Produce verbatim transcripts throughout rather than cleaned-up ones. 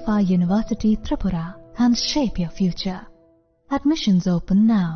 Lalpa University Tripura and shape your future. Admissions open now.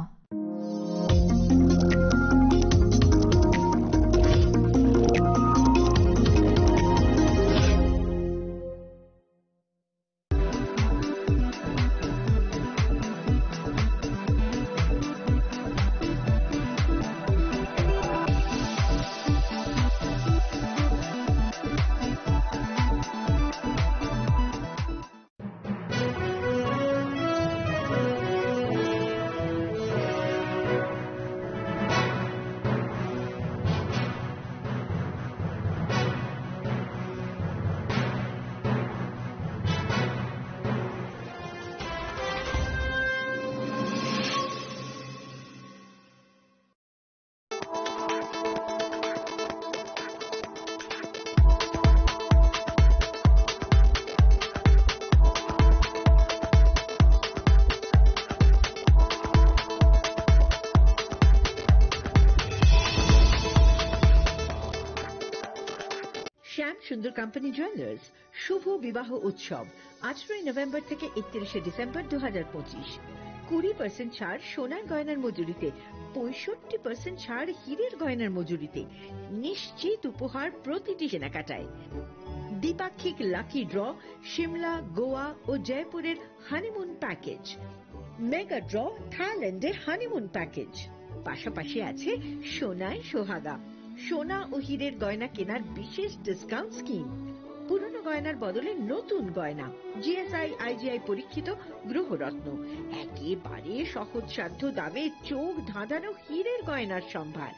শ্যাম সুন্দর company jewellers শুভ বিবাহ উৎসব, আঠারোই নভেম্বর থেকে একত্রিশে ডিসেম্বর দু হাজার পঁচিশ। কুড়ি পার্সেন্ট ছাড় সোনার গয়নার মজুরিতে, পঁয়ষট্টি পার্সেন্ট ছাড় হীরের গয়নার মজুরিতে। নিশ্চিত উপহার প্রতিটি কেনাকাটায়। দ্বিপাক্ষিক লাকি ড্র, সিমলা, গোয়া ও জয়পুরের হানিমুন প্যাকেজ। মেগা ড্র, থাইল্যান্ডের হানিমুন প্যাকেজ। পাশাপাশি আছে সোনায় সোহাগা, সোনা ও হীরের গয়না কেনার বিশেষ ডিসকাউন্ট স্কিম। পুরনো গয়নার বদলে নতুন গয়না, জিএসআই, আইজিআই পরীক্ষিত গ্রহরত্ন, একেবারে সহজসাধ্য দামে চোখ ধাঁধানো হীরের গয়নার সম্ভার।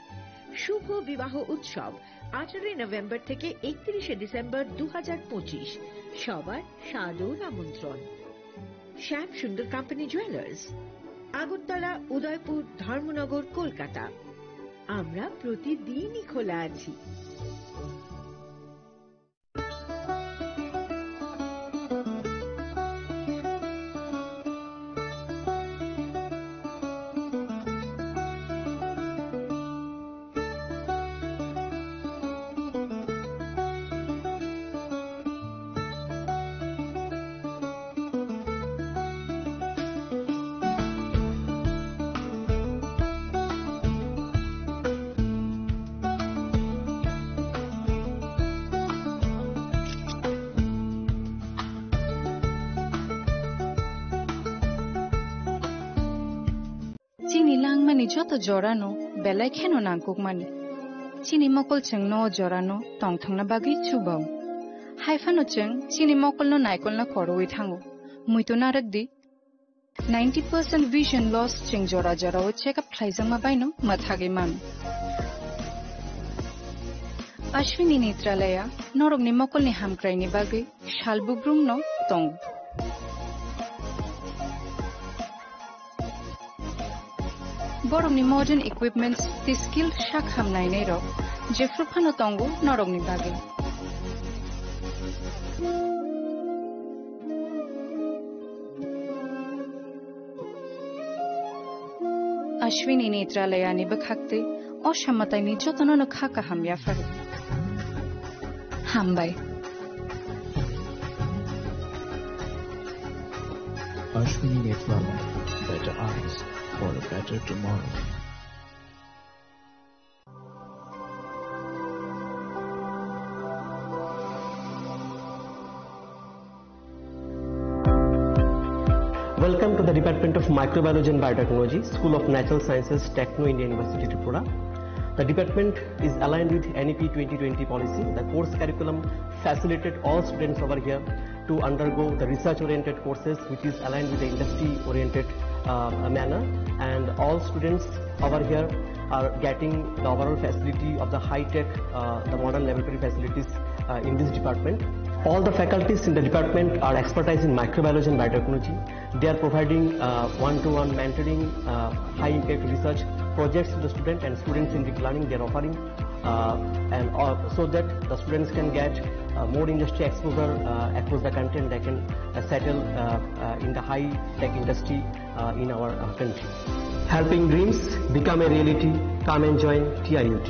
শুভ বিবাহ উৎসব, আঠারোই নভেম্বর থেকে একত্রিশে ডিসেম্বর দু হাজার পঁচিশ। সবার সাদর আমন্ত্রণ। শ্যাম সুন্দর কোম্পানি জুয়েলার্স, আগরতলা, উদয়পুর, ধর্মনগর, কলকাতা। আমরা প্রতিদিনই খোলা আছি। Chini langmani joto jorano belai kheno nangkukmani. Chini mokol chwngno o jorano tongthokna bagwi chubao. Haiphano chwng chini mokolno naikolna khorwi thango. Muitu narwkdi, ninety percent vision loss chwng jora jorao check up khlaijakma baino mwthagwi mano. Ashwini Netralaya norokni mokolni hamkraini bagwi sal bubrumno tongo. Borokni modern equipments tei skilled sak ham nainairok jephru phano tongo norokni bagwi. Ashwini Netralayani bwkhak tei o samataini jotono no kha kaham yapharo. Hambai. Ashwini Netralaya, better eyes for a better tomorrow. Welcome to the Department of Microbiology and Biotechnology, School of Natural Sciences, Techno India University, Tripura. The department is aligned with N E P twenty twenty policy. The course curriculum facilitated all students over here to undergo the research-oriented courses, which is aligned with the industry-oriented, uh, manner. And all students over here are getting the overall facility of the high-tech, uh, the modern laboratory facilities, uh, in this department. All the faculties in the department are expertise in microbiology and biotechnology. They are providing, uh, one-to-one mentoring, uh, high-impact research projects to the student, and student-centric learning they are offering. Uh, and, uh, so that the students can get, uh, more industry exposure, uh, across the country, and they can, uh, settle, uh, uh, in the high-tech industry, uh, in our, uh, country. Helping dreams become a reality. Come and join T I U T.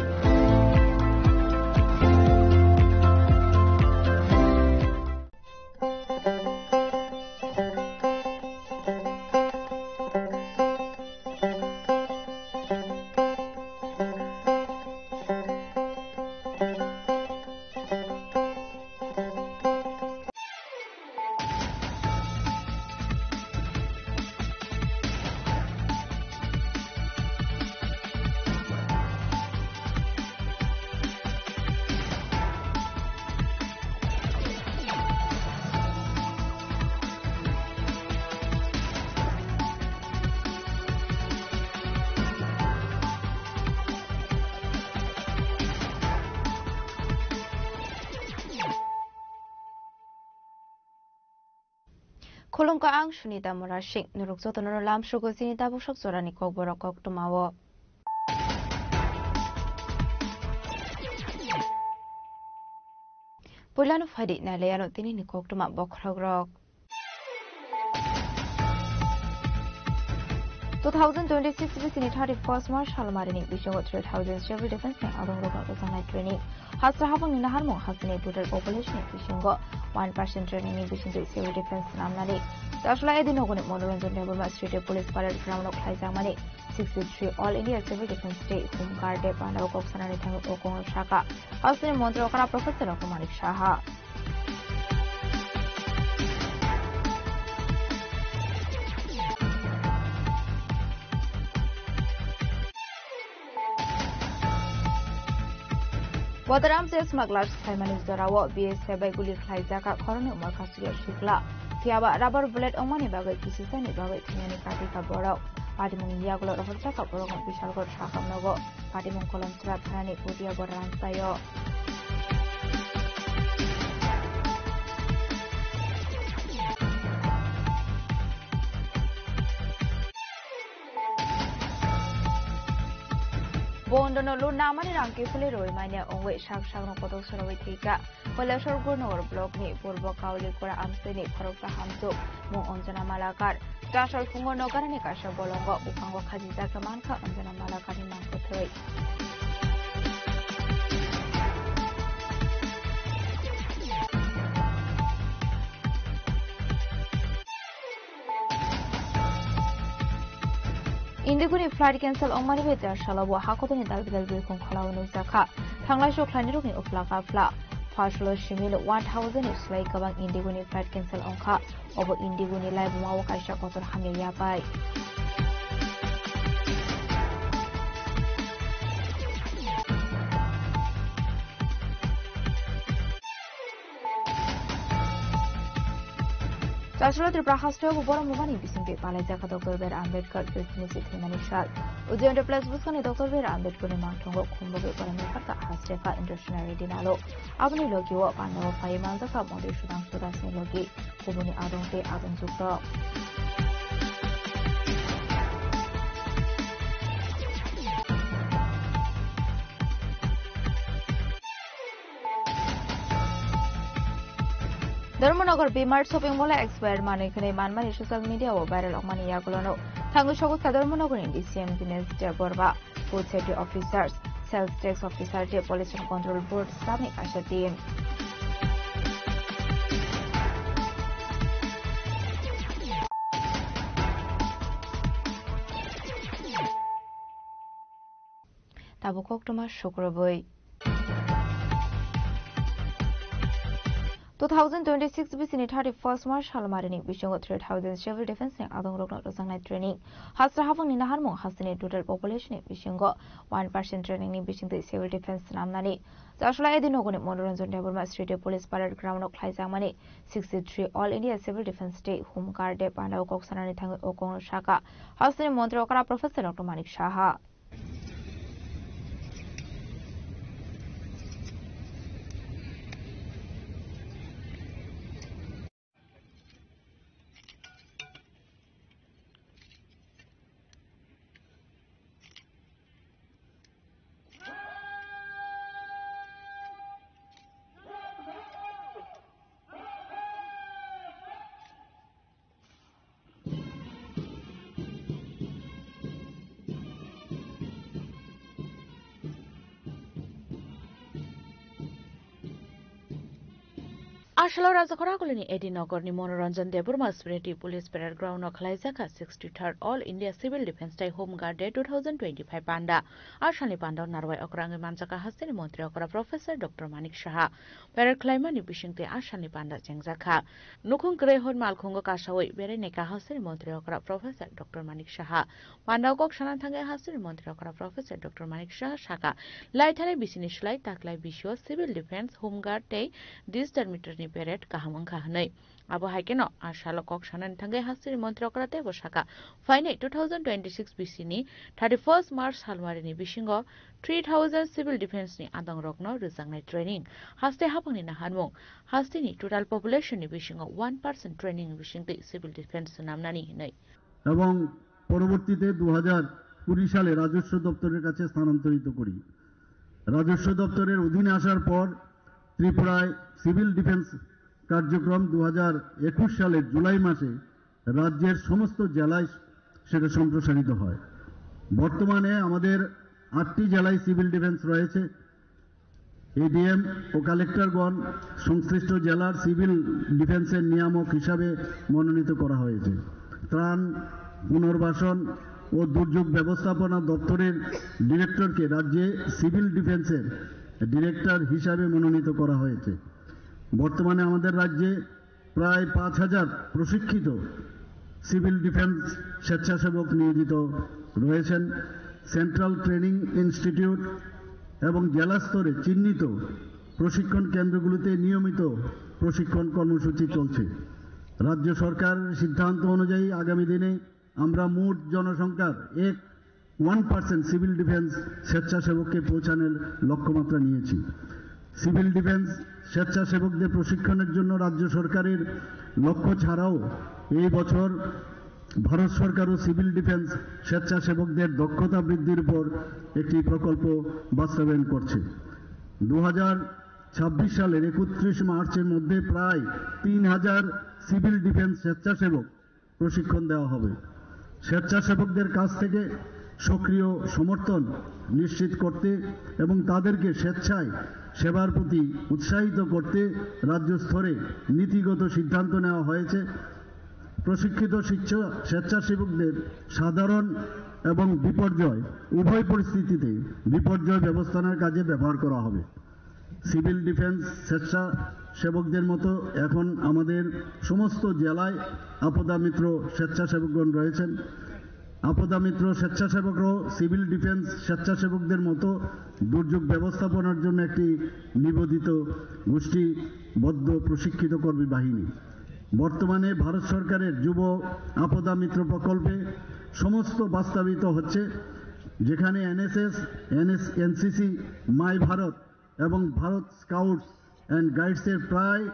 Khulumkha, ang Sunita Murasing. Norok jotono lamsogo chini tabuk sok jorani kokborok koktwmao. Puilano phaidi nailaiano tinini koktwma bokhorokrok. Two thousand twenty-six bisini thirty-first March salmarini bisingo three thousand civil defense ni adongrokno rwjaknai training. Hasta hapangni naharmung hasteni total population ni bisingo one percent training ni bisingtwi civil defense swnamnani Chasla Edi nogoni Manoranjan Debbarma Street Police Parade ground o khlaijakmani sixty-three All India Civil Defense Day Home Guard Day pandao kok sanani thangwi o kongno saka. Hasteni montri okra Professor Dr. Manik Saha. Bodaram je smugglers khlaimani jorao B S F bai guli khlaijak khoroknwi umor kasugya sukla. Phiyaba rubber bullet wngmani bagwi kisisani bagwi thwinani kati kha borok. Patimungni yagulo rohorjak kha borokno Bishalgarh sakhamnogo. Patimung Kolomsra thanani Putia Bodaram sayo. Bondono luna mani rang kiphilwi rwi manya wngwi sak sakno kotok sorowi thwikha. Kailasor Gurnagar block ni Purbo Kaulikura amsini khoroksa hamjwk mung Anjana Malakar. Chasol phungo nogarani kaisa bolongo buphango khajijak mankha Anjana Malakar ni mangkwthwi. Indigo ni flight cancel wngmani bai Tiprasalo bo hakotoni dal bidal birkhung kholao nukjakha. Thanglai suk khlainai rokni uphla kaphla. Phasalo simi one thousand ni slai kwbang Indigo ni flight cancel wngkha. Obo Indigo ni laibuma o kaisa kotor hamya yapai. Chasolo Tripura hasteo bo borok mungani bisingtwi palaijak kha Doctor B R Ambedkar Christmas thwimani sal. Ujayanta Place bwskangni Doctor B R Ambedkarni mangthongo khumbogwi borok nokharkha Hastrekha International Dinalo. Aboni logio pandao phaiwi manjakha Mondi Sudhangshu Dasni logi kubuni adong tei adong jukrok. Dharmanagar B-Mart shopping mall-o expired manwi khwnwi manmani social media-o viral wngmani yagulono thangwi sogo kha Dharmanagarni D C M Dinesh Debbarma, food safety officers, sales tax officer tei pollution control board staff-ni kaisa team. Tabuk koktwma sukrubwi. Two thousand twenty-six bisini thirty-first March salmarini bisingo three thousand civil defense ni adongrokno rwjaknai training. Hasta hapangni naharmung hasteni total population ni bisingo one percent training ni bisingtwi civil defense swnamnani Chasla Edi nogoni Manoranjan Debbarma Street Police Parade ground o khlaijakmani sixty-three All India Civil Defense Day Home Guard Day pandao kok sanani thangwi o kongno saka hasteni montri okra Professor Doctor Manik Saha. Asalo Rajakhor Agulini Edi Nogorni Manoranjan Debbarma Smriti Police Parade Ground o khwlaijakha sixty-third All India Civil Defence Day Home Guard Day two thousand twenty-five panda. Asalni panda narwai okra wngwi manjakha hasteni montri okra Professor Doctor Manik Saha. Parade khwlaimani bisingtwi asalni panda chengjakha. Nukhung kwrwi hwn malkhungo kasawi berai naikha hasteni montri okra Professor Doctor Manik Saha. Pandao kok sana thangwi hasteni montri okra Professor Doctor Manik Saha saka, lai thanai bisini slai taklai bisio civil defence, home guard tei digital meter ni parade kaham wngkha hwnwi. Abo hai kheno a salo kok sanani thangwi hasteni montri okra teibo sakha, phainai two thousand twenty-six B C ni thirty-first March salmarini bisingo three thousand civil defence ni adongrokno rwjaknai training, haste haphangni naharmung, hasteni total population ni bisingo one percent training ni bisingtwi civil defence swnamnani hwnwi. এবং পরবর্তীতে দু হাজার কুড়ি সালে রাজস্ব দপ্তরের কাছে স্থানান্তরিত করি। রাজস্ব দপ্তরের অধীনে আসার পর ত্রিপুরায় সিভিল ডিফেন্স কার্যক্রম দু হাজার একুশ সালের জুলাই মাসে রাজ্যের সমস্ত জেলায় সেটা সম্প্রসারিত হয়। বর্তমানে আমাদের আটটি জেলায় সিভিল ডিফেন্স রয়েছে। এডিএম ও কালেক্টরগণ সংশ্লিষ্ট জেলার সিভিল ডিফেন্সের নিয়ামক হিসাবে মনোনীত করা হয়েছে। ত্রাণ, পুনর্বাসন ও দুর্যোগ ব্যবস্থাপনা দপ্তরের ডিরেক্টরকে রাজ্যে সিভিল ডিফেন্সের ডিরেক্টর হিসাবে মনোনীত করা হয়েছে। বর্তমানে আমাদের রাজ্যে প্রায় পাঁচ হাজার প্রশিক্ষিত সিভিল ডিফেন্স স্বেচ্ছাসেবক নিয়োজিত রয়েছেন। সেন্ট্রাল ট্রেনিং ইনস্টিটিউট এবং জেলা স্তরে চিহ্নিত প্রশিক্ষণ কেন্দ্রগুলিতে নিয়মিত প্রশিক্ষণ কর্মসূচি চলছে। রাজ্য সরকারের সিদ্ধান্ত অনুযায়ী আগামী দিনে আমরা মোট জনসংখ্যার এক ওয়ান পার্সেন্ট সিভিল ডিফেন্স স্বেচ্ছাসেবককে পৌঁছানোর লক্ষ্যমাত্রা নিয়েছি। সিভিল ডিফেন্স স্বেচ্ছাসেবকদের প্রশিক্ষণের জন্য রাজ্য সরকারের লক্ষ্য ছাড়াও এই বছর ভারত সরকারও সিভিল ডিফেন্স স্বেচ্ছাসেবকদের দক্ষতা বৃদ্ধির উপর একটি প্রকল্প বাস্তবায়ন করছে। দু হাজার ছাব্বিশ সালের একত্রিশ মার্চের মধ্যে প্রায় তিন হাজার সিভিল ডিফেন্স স্বেচ্ছাসেবক প্রশিক্ষণ দেওয়া হবে। স্বেচ্ছাসেবকদের কাছ থেকে সক্রিয় সমর্থন নিশ্চিত করতে এবং তাদেরকে স্বেচ্ছায় সেবার প্রতি উৎসাহিত করতে রাজ্য স্তরে নীতিগত সিদ্ধান্ত নেওয়া হয়েছে। প্রশিক্ষিত শিক্ষা-, স্বেচ্ছাসেবকদের সাধারণ এবং বিপর্যয় উভয় পরিস্থিতিতে বিপর্যয় ব্যবস্থাপনার কাজে ব্যবহার করা হবে। সিভিল ডিফেন্স স্বেচ্ছাসেবকদের মতো এখন আমাদের সমস্ত জেলায় আপদা মিত্র স্বেচ্ছাসেবকগণ রয়েছেন। আপদা মিত্র স্বেচ্ছাসেবকরাও সিভিল ডিফেন্স স্বেচ্ছাসেবকদের মতো দুর্যোগ ব্যবস্থাপনার জন্য একটি নিবেদিত গোষ্ঠীবদ্ধ প্রশিক্ষিত কর্মী বাহিনী। বর্তমানে ভারত সরকারের যুব আপদা মিত্র প্রকল্পে সমস্ত বাস্তবায়িত হচ্ছে, যেখানে এনএসএস, এনএস, এনসিসি, মাই ভারত এবং ভারত স্কাউটস অ্যান্ড গাইডসের প্রায়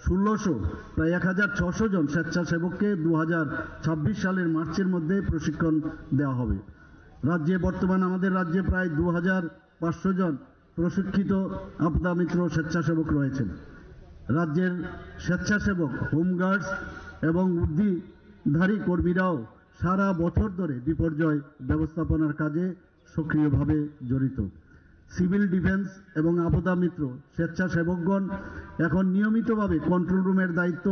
ষোলোশো, প্রায় এক হাজার ছশো জন স্বেচ্ছাসেবককে দু হাজার ছাব্বিশ সালের মার্চের মধ্যে প্রশিক্ষণ দেওয়া হবে। রাজ্যে বর্তমান আমাদের রাজ্যে প্রায় দু হাজার পাঁচশো জন প্রশিক্ষিত আপদা মিত্র স্বেচ্ছাসেবক রয়েছেন। রাজ্যের স্বেচ্ছাসেবক, হোমগার্ডস এবং উর্দিধারী কর্মীরাও সারা বছর ধরে বিপর্যয় ব্যবস্থাপনার কাজে সক্রিয়ভাবে জড়িত। সিভিল ডিফেন্স এবং আপদা মিত্র স্বেচ্ছাসেবকগণ এখন নিয়মিতভাবে কন্ট্রোল রুমের দায়িত্ব,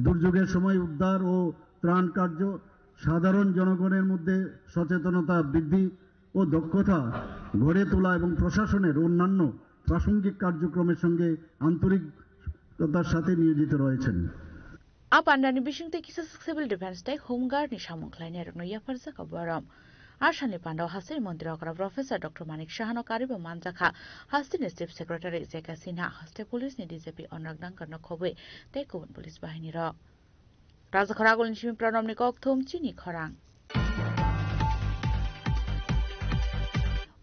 দুর্যোগের সময় উদ্ধার ও ত্রাণ কার্য, সাধারণ জনগণের মধ্যে সচেতনতা বৃদ্ধি ও দক্ষতা গড়ে তোলা এবং প্রশাসনের অন্যান্য প্রাসঙ্গিক কার্যক্রমের সঙ্গে আন্তরিকতার সাথে নিয়োজিত রয়েছেন। A pandani bisingtwi kisa swk civil defense tei home guard ni samung khlainai rokno yapharjak borok. A salni pandao hasteni montri okra Professor Doctor Manik Sahano karibo manjakha, hasteni Chief Secretary J K Sinha, haste police ni D G P Onrak Dangkar no khobwi tei kubun police bahini rok. Rajakhor agulni simi Pranobni kokthum chini khorang.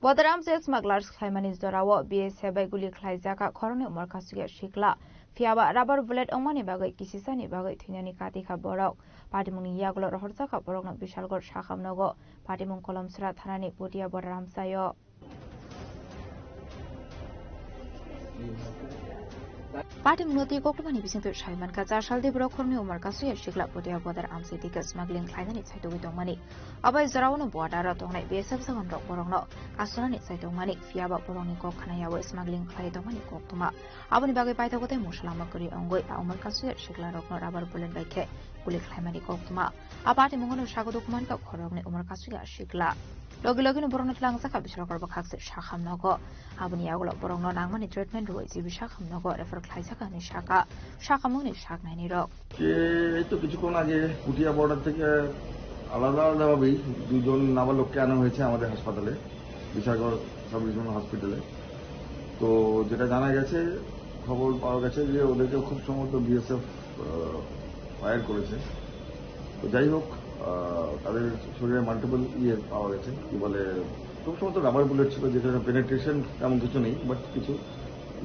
Bodaram se smugglers khlaimani jorao B S F bai guli khlaijak khoroknwi umor kasugya sikla. Phiyaba rubber bullet wngmani bagwi kisisani bagwi thwinani katikha borok. Patimungni yagulo rohorjakha borokno Bishalgarh sakham nogo. Patimung Kolomsra thanani Potiya Bodaram sayo. Patimungno twi koktwmani bisingtwi sai mankha, char salni borok khoroknwi umor kasugya sikla Potiya Bodar amchai twi smuggling khlainani chaitugwi tongmani. Abai jorao no border o tongnai B S F jaganrok borokno kasunani chaitokmani, phiyaba borokni kok khna yaui smuggling khlai tongmani koktwma. Aboni bagwi paithago tei mosalama kwrwi wngwi a umor kasugya siklarokno rubber bullet bai khe guli khlaimani koktwma. A patimungo no sago duk mankha khoroknwi umor kasugya sikla. Logi logi no borokno tlangjak kha Bishalgarh bwkhak se sakham nogo. Aboni yagulo borokno nangmani treatment rwui G B sakham nogo refer khlaijak kha hinwi sakha sakhamungni saknaini rok. কে এই তো কিছুক্ষণ আগে পুটিয়া বর্ডার থেকে আলাদা আলাদাভাবেই দুজন নাবালককে আনা হয়েছে আমাদের হাসপাতালে, বিশালগড় সাব রিজনাল হসপিটালে। তো যেটা জানা গেছে, খবর পাওয়া গেছে যে ওদেরকে খুব সম্ভবত বিএসএফ ফায়ার করেছে। তো যাই হোক, আহ, তাদের শরীরে মাল্টিপল ইয়ে পাওয়া গেছে, কি বলে, খুব সম্ভবত রাবার বুলেট ছিল, যেটা পেনিট্রেশন তেমন কিছু নেই, বাট কিছু,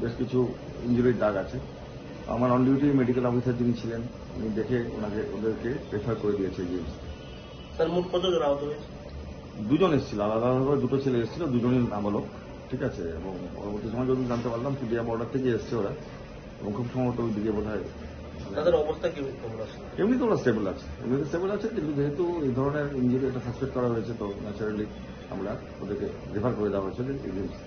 বেশ কিছু ইঞ্জুরির দাগ আছে। আমার অন ডিউটি মেডিকেল অফিসার যিনি ছিলেন, উনি দেখে ওনাকে, ওদেরকে রেফার করে দিয়েছে জিএমসি। স্যার, মোট কতজন আহত হয়েছে? দুজন এসেছিল, আলাদা আলাদা করে দুটো ছেলে এসেছিল, দুজনই নাবালক, ঠিক আছে। এবং পরবর্তী সময় যখন জানতে পারলাম, পুলিয়া বর্ডার থেকে এসছে ওরা, এবং খুব সম্ভবত ওই দিকে বোধ হয়। তাদের অবস্থা কি, কেমন আছে? এমনি তো ওরা স্টেবল আছে, এমনি তো স্টেবল আছে, কিন্তু যেহেতু এই ধরনের ইঞ্জুরি একটা সাসপেক্ট করা হয়েছে, তো ন্যাচারালি আমরা ওদেরকে রেফার করে দেওয়া হয়েছে যে agency.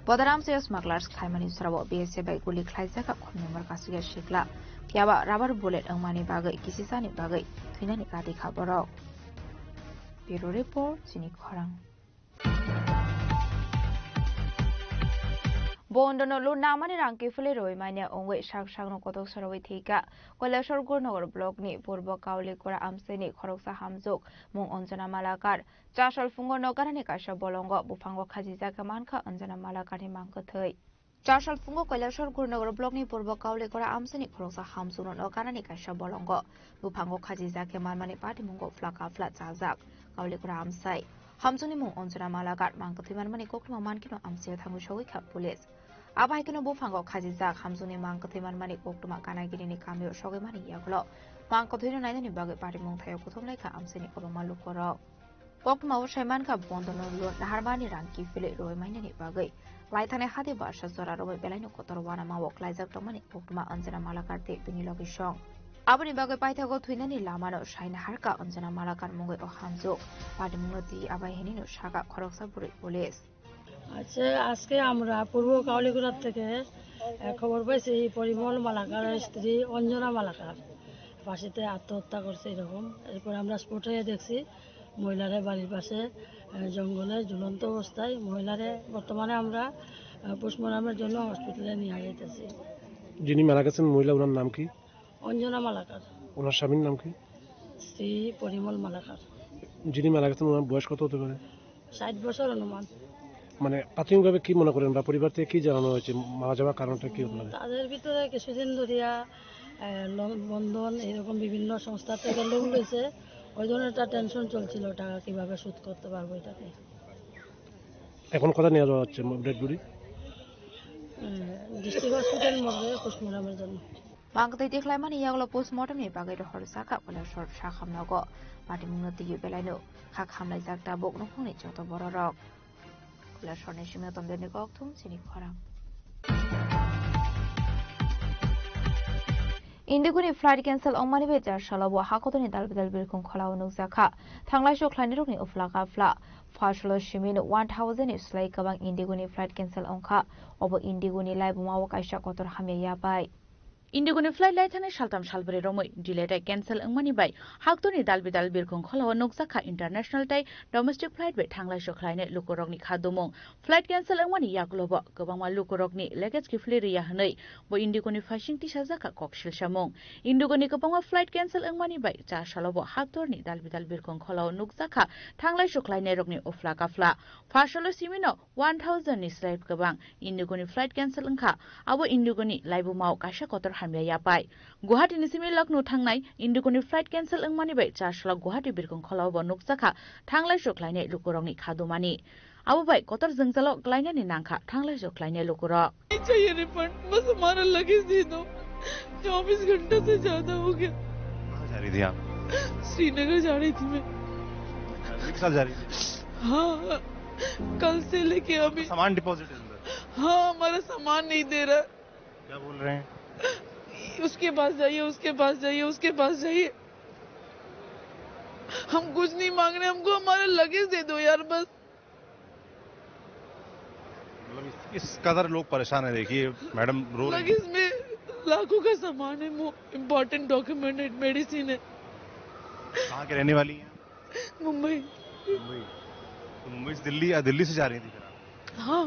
Bodaram se smugglers khlaimani sorao B S F bai guli khlaijak khumnumar kasugya sikla. Phiaba rubber bullet wngmani bagwi kisisani bagwi thwinani kati kha borok. Bureau Report, Chini Khorang. Bondono loan namani rang kiphilwi rwi manya wngwi sak sakno kotok sarawi thwikha. Koilashahar Gurnagar block ni Purbo Kaulikura amchaini khoroksa hamjwk mung Anjana Malakar. Chasol phungo nogarani kaisa bolongo buphango khajijak mankha Anjana Malakarni mangkwthwi. Chasol phungo Koilashahar Gurnagar block ni Purbo Kaulikura amchaini khoroksa hamjwkno nogarani kaisa bolongo buphango khajijak manmani patimungo phlaka phla chajak Kaulikura amchai. Hamjwkni mung Anjana Malakar mangkwthwi manmani koktwma mankhe no amchaio thangwi sogwi kha police. Abo hai kheno buphango khajijak hamjwkni mangkwthwi manmani koktwma Kanagirini kamio sogwi mani yagulo mangkwthwino nainani bagwi patimung thaio kuthum lai kha amchaini kwbangma lukurok. Koktwmao sai mankha, bondono loan naharmani rang kiphilwi rwi mainani bagwi laithani hati barsa jora romwi belaino kotor uanamao klaijak tongmani koktwma Anjana Malakar tei bini logisong. Aboni bagwi paithago thwinani lamano sai naharkha Anjana Malakar mungwi o hamjwk. Patimungno twi abai hinino sakha khoroksa bwrwi police. আচ্ছা, আজকে আমরা পূর্ব কাউলিকুড়ার থেকে, আহ, খবর পাইছি পরিমল মালাকারের স্ত্রী অঞ্জনা মালাকার ফাঁসিতে আত্মহত্যা করছে এরকম। এরপর আমরা স্পটে দেখছি মহিলারা বাড়ির পাশে, আহ, জঙ্গলে ঝুলন্ত অবস্থায়। মহিলারে বর্তমানে আমরা, আহ, পোস্টমর্টমের জন্য হসপিটালে নিয়ে যাইতেছি। যিনি মারা গেছেন মহিলা, ওনার নাম কি? অঞ্জনা মালাকার। ওনার স্বামীর নাম কি? শ্রী পরিমল মালাকার। যিনি মারা গেছেন, ওনার বয়স কত হতে পারে? ষাট বছর অনুমান। মানে, প্রাথমিকভাবে কি মনে করেন বা পরিবার থেকে কি জানানো হয়েছে, মারা যাওয়ার কারণটা কি আপনাদের? তাদের ভিতরে কিছুদিন ধরিয়া, আহ, লো-, বন্ধন, এরকম বিভিন্ন সংস্থা থেকে লোন লইছে, ওই জন্য একটা টেনশন চলছিল, টাকা কিভাবে শোধ করতে পারবো এটাকে। এখন কোথায় নিয়ে যাওয়া হচ্ছে ডেড বডি? উম, ডিস্ট্রিক্ট হসপিটাল মর্গে পোস্টমর্টমের জন্য। Mangtwi tikhlaimani yagulo postmortem ni bagwi rohor sakha Koilashahar sakhamnogo. Patimungno twiwi belaino kha khamlaijak tabuk nukhungni joto bororok. Koilashahar ni simi Tomdeni kokthum chini khorang. Indigoni flight cancel wngmani bai char salo bo hakotorni dalbidal birkhung kholao nukjakha. Thanglaiso khlainirokni uphla kaphla. Phasalo simino one thousand ni slai kwbang Indigoni flight cancel wngkha. Obo Indigoni laibumao kaisa kotor hamya yapai. Indigoni flight laithani saltham salbrwi romwi delay tei cancel wngmani bai haktorni dalbidal birkhung kholao nukjakha international tei domestic flight bai thanglaiso khlainai lukurokni khadumung. Flight cancel wngmani yagulobo kwbangma lukurokni luggage kiphilwi rwya hwnwi bo Indigoni phaising tisajakha kok silsamung. Indigoni kwbangma flight cancel wngmani bai char salobo haktorni dalbidal birkhung kholao nukjakha thanglaiso khlainairokni uphla kaphla. Phasalo simino one thousand ni slai kwbang Indigoni flight cancel wngkha, abo Indigoni laibumao kaisa kotor hamya yapai. Guwahati ni simi Lucknow thangnai Indigoni flight cancel wngmani bai char salo Guwahati birkhung kholao bo nukjakha thanglaiso khlainai lukurokni khadumani. Abo bai kotor jwngjalo klainani nangkha thanglaiso khlainai lukurok. नहीं चाहिए रिफंड, बस हमारा लगेज दे दो। चौबीस घंटे से ज्यादा हो गया। कहाँ जा रही थी आप? श्रीनगर जा रही थी मैं। फैमिली के साथ जा रही थी? हाँ, कल से लेके अभी। सामान डिपॉजिट है अंदर? हाँ, हमारा सामान नहीं दे रहा। क्या बोल रहे हैं? उसके पास जाइए, उसके पास जाइए, उसके पास जाइए। हम कुछ नहीं मांग रहे, हमको हमारा लगेज दे दो यार, बस। मतलब इस, इस कदर लोग परेशान हैं, देखिए मैडम रो रही हैं। लगेज में लाखों का सामान है, वो इम्पोर्टेंट डॉक्यूमेंट है, मेडिसिन है। कहाँ के रहने वाली हैं? मुंबई। मुंबई। तो मुंबई से दिल्ली या दिल्ली से जा रही थी फिर आप? हाँ।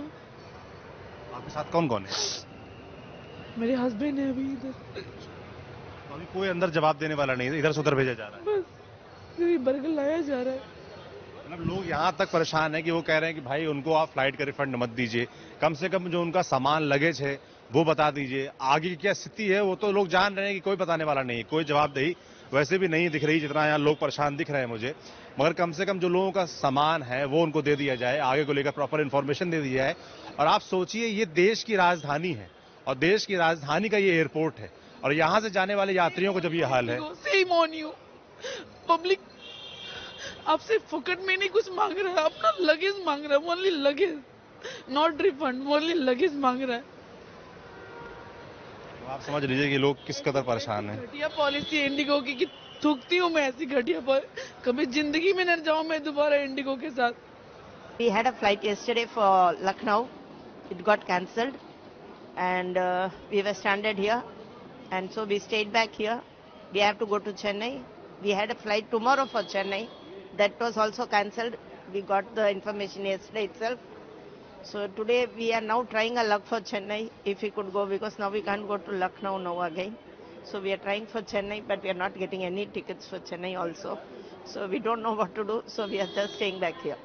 आपके साथ कौन कौन है? मेरे हस्बैंड है अभी इधर। तो अभी कोई अंदर जवाब देने वाला नहीं है, इधर से उधर भेजा जा रहा है। बस, सिर्फ बर्गर लाया जा रहा है। मतलब लोग यहाँ तक परेशान है कि वो कह रहे हैं कि भाई उनको आप फ्लाइट का रिफंड मत दीजिए, कम से कम जो उनका सामान लगेज है वो बता दीजिए, आगे की क्या स्थिति है, वो तो लोग जान रहे हैं कि कोई बताने वाला नहीं, कोई जवाबदेही वैसे भी नहीं दिख रही, जितना यहाँ लोग परेशान दिख रहे हैं मुझे। मगर कम से कम जो लोगों का सामान है, वो उनको दे दिया जाए, आगे को लेकर प्रॉपर इन्फॉर्मेशन दे दी जाए। और आप सोचिए, ये देश की राजधानी है और देश की राजधानी का ये एयरपोर्ट है, और यहाँ से जाने वाले यात्रियों को जब ये हाल है। Shame on you. पब्लिक आपसे फोकट में नहीं कुछ मांग रहा है, अपना लगेज मांग रहा है, only luggage, not refund, only luggage मांग रहा है। तो आप समझ लीजिए कि लोग किस कदर परेशान हैं। घटिया पॉलिसी इंडिगो की, कि थूकती हूँ मैं ऐसी घटिया पर, कभी जिंदगी में न जाऊँ मैं दोबारा इंडिगो के साथ। We had a flight yesterday for Lucknow. It got cancelled, and uh, we were stranded here, and so we stayed back here. We have to go to Chennai. We had a flight tomorrow for Chennai. That was also cancelled. We got the information yesterday itself. So today we are now trying our luck for Chennai, if we could go, because now we can't go to Lucknow now again. So we are trying for Chennai, but we are not getting any tickets for Chennai also. So we don't know what to do. So we are just staying back here.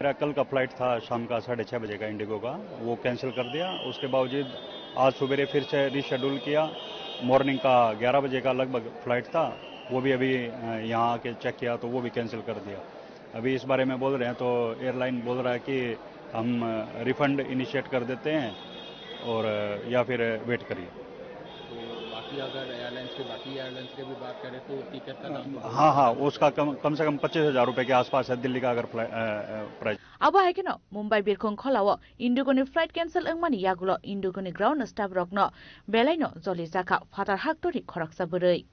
मेरा कल का फ्लाइट था शाम का साढ़े छः बजे का इंडिगो का, वो कैंसिल कर दिया। उसके बावजूद आज सवेरे फिर से रीशेड्यूल किया। मॉर्निंग का ग्यारह बजे का लगभग फ्लाइट था, वो भी अभी, अ, यहाँ आके चेक किया तो वो भी कैंसिल कर दिया। अभी इस बारे में बोल रहे हैं तो एयरलाइन बोल रहा है कि हम, अ, रिफंड इनिशिएट कर देते हैं और, अ, या फिर वेट करिए। तो बाकी अगर एयरलाइंस के, बाकी एयरलाइंस के भी बात करें तो टिकट का दाम भी हाँ, हाँ, उसका कम, कम से कम पच्चीस हज़ार रुपये के आसपास है दिल्ली का अगर फ्लाई-, अ, अ, price. Abo hai kheno Mumbai birkhong kholao Indigo ni flight cancel wngmani yagulo Indigo ni ground staff rokno belaino joli jakha phatar haktorni khoroksa bwrwi.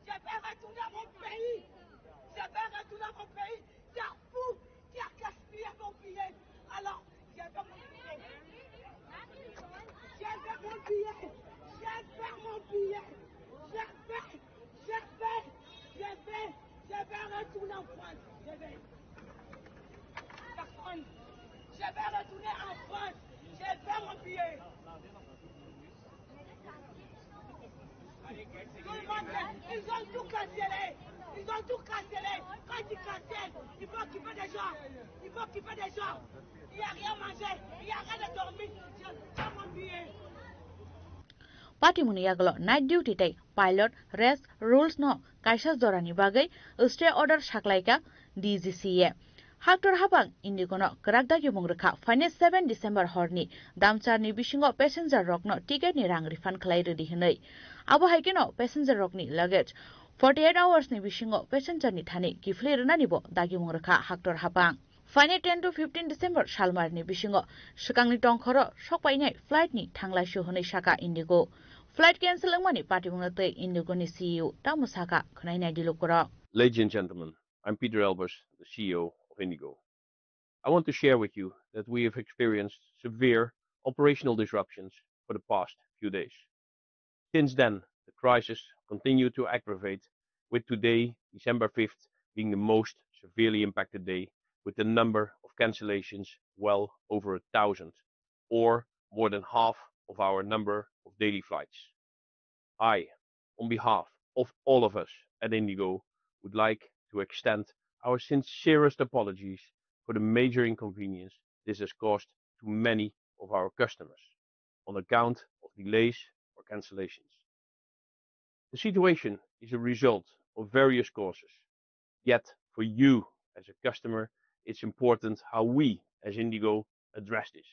Je vais retourner à mon pays. Je vais retourner à mon pays. C'est un fou qui a gaspillé mon billet. Alors, je vais mon billet. Je vais mon billet. Je vais mon billet. Je vais, je vais, je vais, je vais retourner en France. Je vais. Personne. Je vais retourner en France. Je vais mon billet. Tout le monde, ils ont tout cancellé. Ils ont tout cancellé. Quand ils cancellent, il faut occuper des gens. Il faut occuper des gens. Il n'y a rien à manger. Il n'y a rien à dormir. Je prends mon billet. Patimungni yagulo night duty tei pilot rest rules no kaisa jorani bagwi stay order saklaika D G C A. Haktor habang Indigo no kwrak dagimung rwkha, phainai seven December horni damcharni bisingo passenger rokno ticket ni rang refund khlai rwdi hwnwi. Abo hai kheno passenger rokni luggage forty eight hours ni bisingo passenger ni thani kiphilwi rwnani bo dagimung rwkha Haktor habang. Phainai ten to fifteen December salmarni bisingo swkangni tongkhoro sokpainai flight ni thanglaisio hwnwi saka Indigo. Flight cancel wngmani patimungno twi Indigo ni C E O tamo saka khwnai naidi lukurok. Ladies and gentlemen, I'm Peter Elbers, the C E O of Indigo. I want to share with you that we have experienced severe operational disruptions for the past few days. Since then, the crisis continued to aggravate, with today, December fifth, being the most severely impacted day, with the number of cancellations well over a thousand, or more than half of our number of daily flights. I, on behalf of all of us at Indigo, would like to extend our sincerest apologies for the major inconvenience this has caused to many of our customers on account of delays or cancellations. The situation is a result of various causes. Yet, for you as a customer, it's important how we as Indigo address this.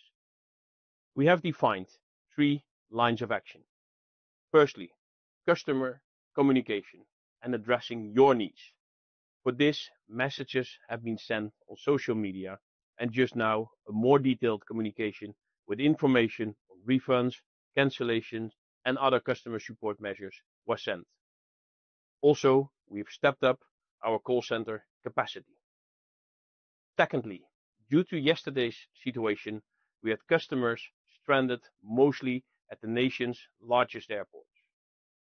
We have defined three lines of action. Firstly, customer communication and addressing your needs. For this, messages have been sent on social media, and just now a more detailed communication with information on refunds, cancellations, and other customer support measures was sent. Also, we've stepped up our call center capacity. Secondly, due to yesterday's situation, we had customers stranded mostly at the nation's largest airports.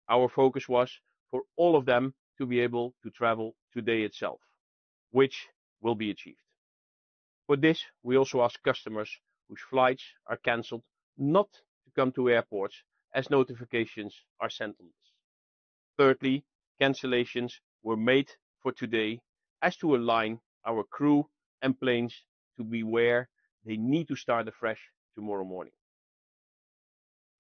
Our focus was for all of them to be able to travel today itself, which will be achieved. For this, we also ask customers whose flights are cancelled not to come to airports, as notifications are sent on this. Thirdly, cancellations were made for today as to align our crew and planes to be where they need to start afresh tomorrow morning.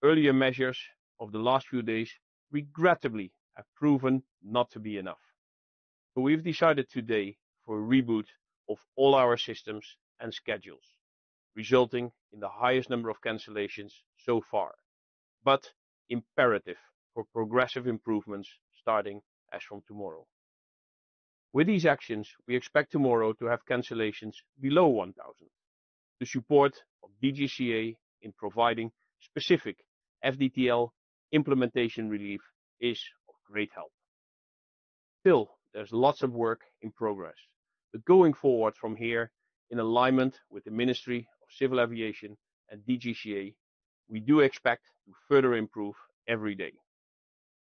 Earlier measures of the last few days regrettably have proven not to be enough. So we've decided today for a reboot of all our systems and schedules, resulting in the highest number of cancellations so far, but imperative for progressive improvements starting as from tomorrow. With these actions, we expect tomorrow to have cancellations below one thousand. The support of D G C A in providing specific F D T L implementation relief is of great help. Still, there's lots of work in progress, but going forward from here, in alignment with the Ministry of Civil Aviation and D G C A, we do expect to further improve every day.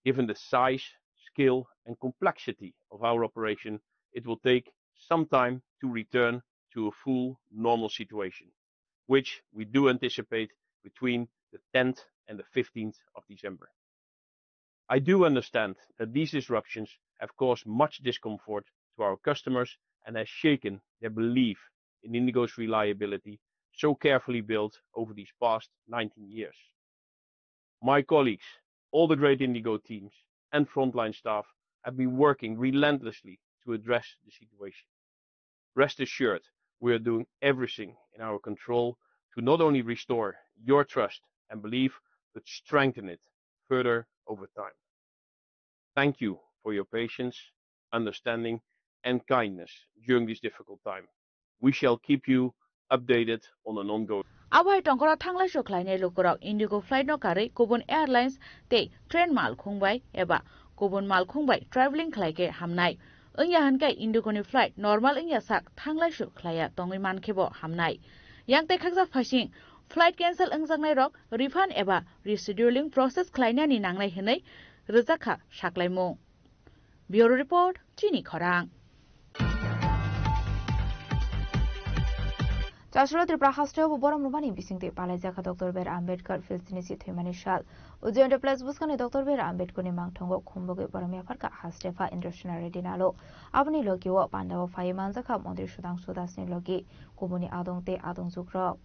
Given the size, scale, and complexity of our operation, it will take some time to return to a full normal situation, which we do anticipate between the tenth and the fifteenth of December. I do understand that these disruptions have caused much discomfort to our customers and has shaken their belief in IndiGo's reliability, so carefully built over these past nineteen years. My colleagues, all the great IndiGo teams, and frontline staff have been working relentlessly to address the situation. Rest assured, we are doing everything in our control to not only restore your trust and belief, but strengthen it further over time. Thank you for your patience, understanding, and kindness during this difficult time. We shall keep you updated on an ongoing. Abo hai tongkhoro thanglai so khlainai lukurok IndiGo flight no karwi kubun airlines tei train malkhung bai eba kubun malkhung bai travelling khlai khe hamnai. Wngya hwn khe IndiGo ni flight normal wngya sak thanglai so khlaiya tongwi man khe bo hamnai. Yang tei khakjak phaising flight cancel wngjaknai rok refund eba rescheduling process khlainani nangnai hwnwi rwjakha saklaimung. Bureau Report, Chini Khorang. Chasro Tripura hasteo bo borom rwmani bisingtwi palaijakha Doctor B R Ambedkar Philistini si thwimani sal. Ujjayan Enterprise bwskangni Doctor B R Ambedkarni mangthango khumbugwi borom yapharkha hastepha Indrasena Reddy Nalo. Aboni logio pandao phaiwi manjakha Montri Sudhangshu Dasni logi kubuni adong tei adong jugrok.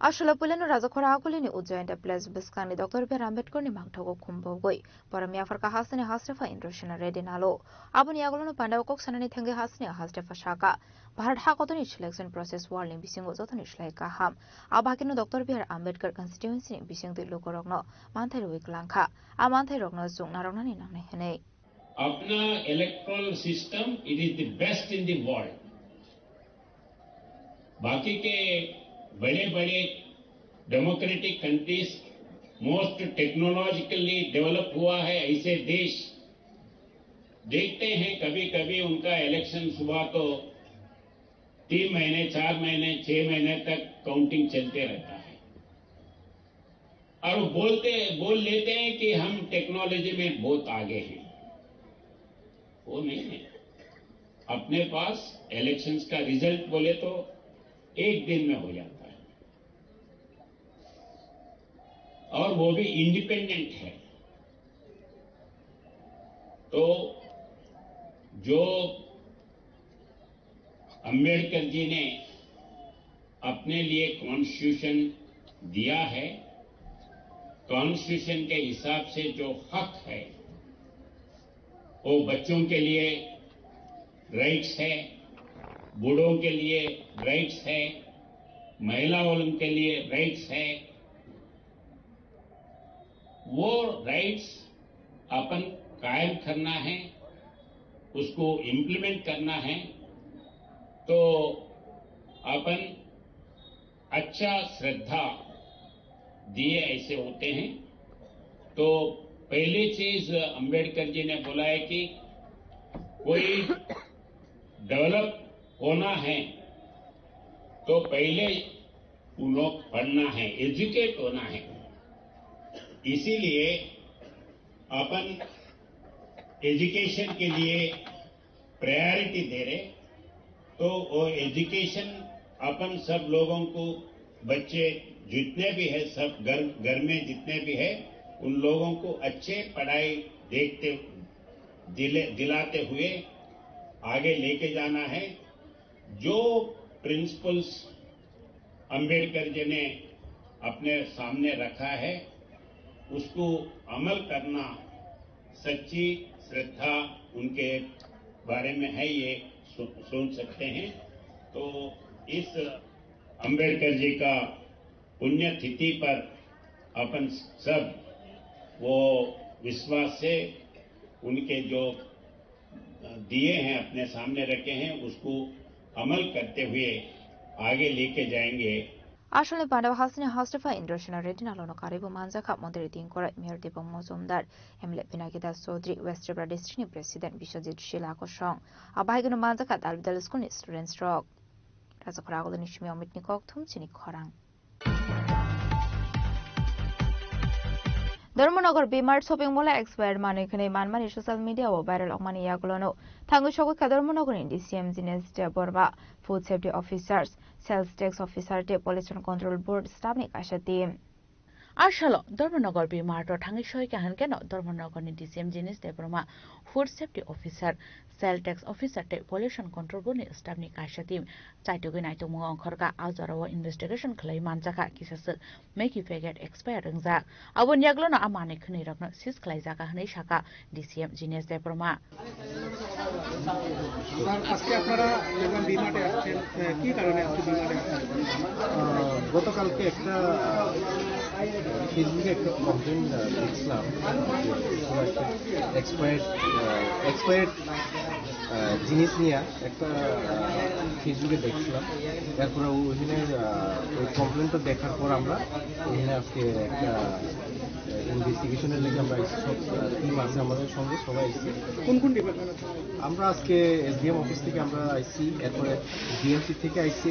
Aswlai puilano Rajakhora Akulini Ujjayan Enterprise bwskangni Doctor B R Ambedkarni mangthago khumbugwi borom yapharkha hasteni hastepha Indrasena Reddy Nalo. Aboni yagulono pandao kok sanani thangwi hasteni hastepha saka, Bharat hakotorni selection process worldni bisingo jotoni slai kaham. Abo hakeno Doctor B R Ambedkar constituencyni bisingtwi lukurokno manthai rwui kwlangkha. A manthairokno chukna roknani nangnai hwnwi. अपना electoral system, it is the best in the world. बाकी के बड़े बड़े democratic countries, most technologically develop हुआ है, ऐसे देश देखते हैं, कभी कभी उनका इलेक्शन हुआ तो तीन महीने, चार महीने, छह महीने तक काउंटिंग चलते रहता है। और वो बोलते, बोल लेते हैं कि हम टेक्नोलॉजी में बहुत आगे हैं। वो नहीं है। अपने पास इलेक्शंस का रिजल्ट बोले तो एक दिन में हो जाता है, और वो भी इंडिपेंडेंट है। तो जो अंबेडकर जी ने अपने लिए कॉन्स्टिट्यूशन दिया है, कॉन्स्टिट्यूशन के हिसाब से जो हक है, वो बच्चों के लिए राइट्स है, बूढ़ों के लिए राइट्स है, महिला वालों के लिए राइट्स है, वो राइट्स अपन कायम करना है, उसको इम्प्लीमेंट करना है, तो अपन अच्छा श्रद्धा दिए ऐसे होते हैं। तो पहली चीज अंबेडकर जी ने बोला है कि कोई डेवलप होना है तो पहले उन लोग पढ़ना है, एजुकेट होना है। इसीलिए अपन एजुकेशन के लिए प्रायोरिटी दे रहे, तो वो एजुकेशन अपन सब लोगों को, बच्चे जितने भी है, सब घर, घर में जितने भी है, उन लोगों को अच्छे पढ़ाई देखते, दिले, दिलाते हुए आगे लेके जाना है। जो प्रिंसिपल्स अंबेडकर जी ने अपने सामने रखा है, उसको अमल करना सच्ची श्रद्धा उनके बारे में है, ये सो-, सोच सकते हैं। तो इस अंबेडकर जी का पुण्यतिथि पर अपन सब वो विश्वास से उनके जो दिए हैं, अपने सामने रखे हैं, उसको अमल करते हुए आगे लेके जाएंगे। Asalni pandao hasteni hastepha Indrasena Reddy nalono karwi bo manjakha Mondri Dingkorai, Mayor Debang Mojumdar, M L A Pinaki Das Chaudhary, West Tripura District ni President Biswajit Shila Kosong. Abo hai kheno manjakha Dalbidal School ni students rok. Rajakhora Agulani Simi Amit ni kok thum chini khorang. Dharmanagar B-Mart shopping mall-o expired manwi khwnwi manmani social media-o viral wngmani yagulono thangwi sogwi kha Dharmanagarni D C M Jinesh Debbarma, Food Safety Officers, Sales Tax Officer tei Pollution Control Board staff-ni kaisa team. A salo Dharmanagar B-Mart-o thangwi sogwi kha hwnkhe no Dharmanagarni D C M Jinesh Debbarma, Food Safety Officer, Sales Tax Officer tei Pollution Control Board-ni staff-ni kaisa team chaitugwi naitugmungo ongkhorkha. A jorao investigation khlaiwi manjakha kisa swk Maggi packet expire wngjak. Aboni yagulono a manwi khwnwi rokno seize khlaijakha hwnwi sakha D C M Jinesh Debbarma. Sir, আজকে আপনারা যখন বি মার্টে আসছেন, আহ, কি কারণে আজকে বি মার্টে আসছেন? আহ, গতকালকে একটা, আহ, ফেসবুকে একটা কমপ্লেন, আহ, দেখছিলাম যে কোনো একটা এক্সপায়ার্ড, আহ, এক্সপায়ার্ড, আহ, জিনিস নিয়ে একটা, আহ, ফেসবুকে দেখছিলাম। এরপরে ওইখানে, আহ, ওই কমপ্লেনটা দেখার পর আমরা এখানে আজকে একটা, আহ, ইনভেস্টিগেশনের লেগে আমরা এসে সব, আহ, টিম আছে আমাদের সঙ্গে, সবাই এসেছি। কোন কোন ডিপার্টমেন্ট আছে? আমরা আজকে এসডিএম অফিস থেকে আমরা আইছি, এরপরে ডিএমসি থেকে আইছে,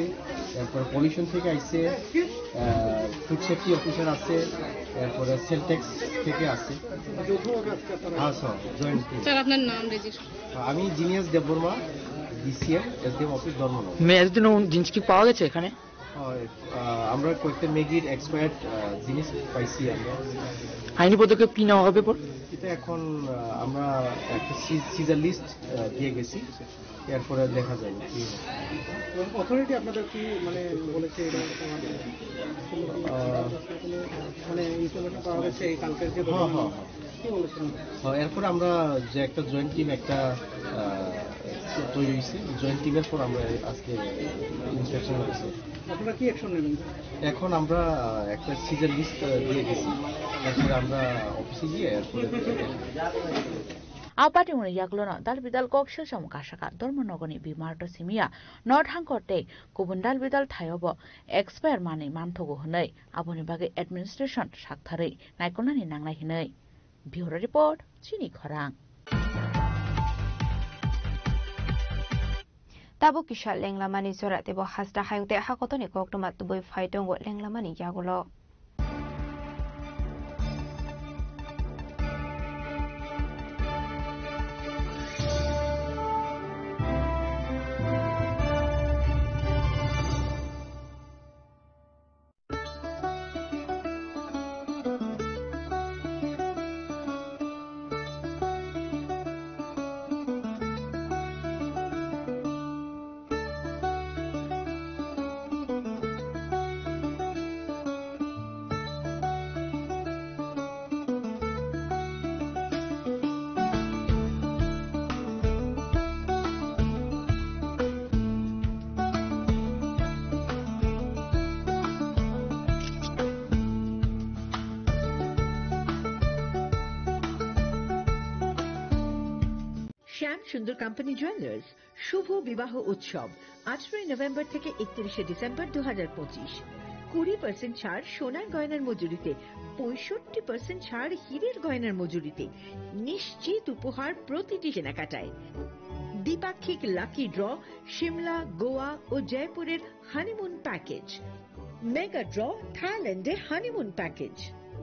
এরপরে পলিউশন থেকে আইছে, আহ, ফুড সেফটি অফিসার আছে, এরপরে সেল ট্যাক্স থেকে আছে। যৌথভাবে আজকে আপনারা হ্যাঁ, স্যার, জয়েন্ট টিম। স্যার, আপনার নাম রেজিস্টার। আমি Genius Debbarma, DCM, SDM office, Dharmanagar. মেয়াদি কোনো জিনিস কি পাওয়া গেছে এখানে? হয়, আহ, আমরা কয়েকটা ম্যাগির এক্সপায়ার্ড, আহ, জিনিস পাইছি আমরা। আইনি পদক্ষেপ কি নেওয়া হবে এরপর? এটা এখন, আহ, আমরা একটা সি-, সিজার লিস্ট, আহ, দিয়ে গেছি, এরপরে দেখা যাবে কি হয়। এবং অথরিটি আপনাদের কি মানে বলেছে এটা? আহ, মানে ইনফরমেশন পাওয়া গেছে এই কালকের যে হ্যাঁ, ঘটনা? হ্যাঁ, হ্যাঁ। কি বলেছেন? হ্যাঁ, এরপর আমরা যে একটা জয়েন্ট টিম একটা, আহ, তৈরি হয়েছে, জয়েন্ট টিমের পর আমরা আজকে ইন্সপেকশন হয়েছে। আপনারা কি অ্যাকশন নেবেন? এখন আমরা, আহ, একটা সিজার লিস্ট, আহ, দিয়ে গেছি, এরপরে আমরা অফিসে গিয়ে এরপরে Apatwngni yagulono dalbidal kok silsamo kasaka Dharmanagarni B-Mart-o simiya no thangkor tei kubun dalbidal thaiobo expire manwi manthogo hwnwi aboni bagwi administration saktharwi naikolnani nangnai hwnwi. Bureau Report, Chini Khorang. Tabuk kisa lenglamani jora teibo hasta hayung tei hakotorni koktwma tubui phai tongo lenglamani yagulo. শ্যাম সুন্দর company jewellers শুভ বিবাহ উৎসব আঠারোই নভেম্বর থেকে একত্রিশে ডিসেম্বর দু হাজার পঁচিশ। কুড়ি পার্সেন্ট ছাড় সোনার গয়নার মজুরিতে, পঁয়ষট্টি পার্সেন্ট ছাড় হীরের গয়নার মজুরিতে, নিশ্চিত উপহার প্রতিটি কেনাকাটায়। দ্বিপাক্ষিক লাকি ড্র, সিমলা, গোয়া ও জয়পুরের হানিমুন প্যাকেজ। মেগা ড্র, থাইল্যান্ডে হানিমুন প্যাকেজ।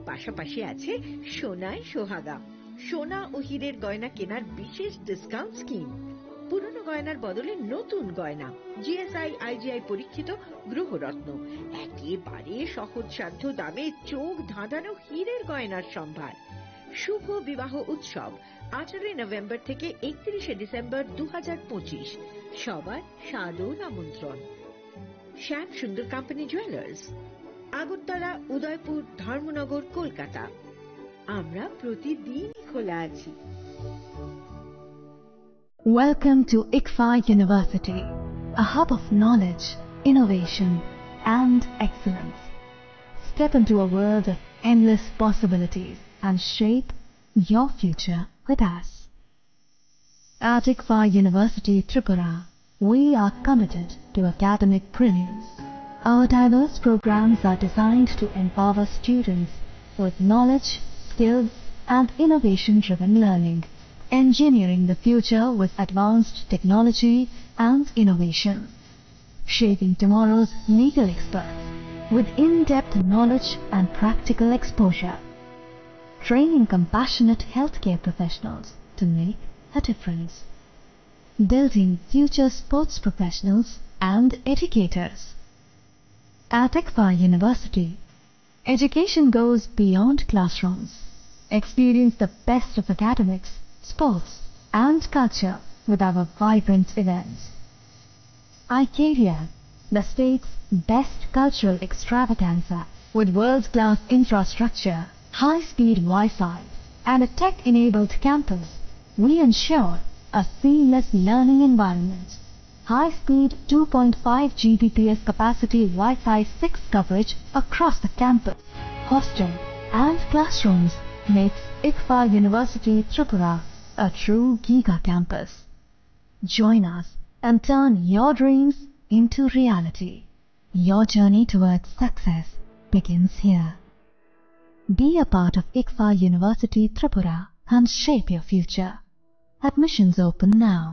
পাশাপাশি আছে সোনায় সোহাগা, সোনা ও হীরের গয়না কেনার বিশেষ ডিসকাউন্ট স্কিম। পুরনো গয়নার বদলে নতুন গয়না, জিএসআই আইজিআই পরীক্ষিত গ্রহরত্ন, একেবারে সহজসাধ্য দামে চোখ ধাঁধানো হীরের গয়নার সম্ভার। শুভ বিবাহ উৎসব আঠারোই নভেম্বর থেকে একত্রিশে ডিসেম্বর দু হাজার পঁচিশ। সবার সাদর আমন্ত্রণ। শ্যাম সুন্দর কোম্পানি জুয়েলার্স, আগরতলা, উদয়পুর, ধর্মনগর, কলকাতা। আমরা প্রতিদিনই খোলা আছি। Welcome to ICFAI University, a hub of knowledge, innovation, and excellence. Step into a world of endless possibilities and shape your future with us. At ICFAI University Tripura, we are committed to academic brilliance. Our diverse programs are designed to empower students with knowledge, skills, and innovation-driven learning, engineering the future with advanced technology and innovation, shaping tomorrow's legal experts with in-depth knowledge and practical exposure, training compassionate healthcare professionals to make a difference, building future sports professionals and educators. At ICFAI University, education goes beyond classrooms. Experience the best of academics, sports, and culture with our vibrant events. iCareer, the state's best cultural extravaganza, with world-class infrastructure, high-speed Wi-Fi, and a tech-enabled campus, we ensure a seamless learning environment. High-speed two point five G B P S capacity Wi-Fi six coverage across the campus, hostel, and classrooms makes ICFAI University Tripura a true giga campus. Join us and turn your dreams into reality. Your journey towards success begins here. Be a part of ICFAI University Tripura and shape your future. Admissions open now.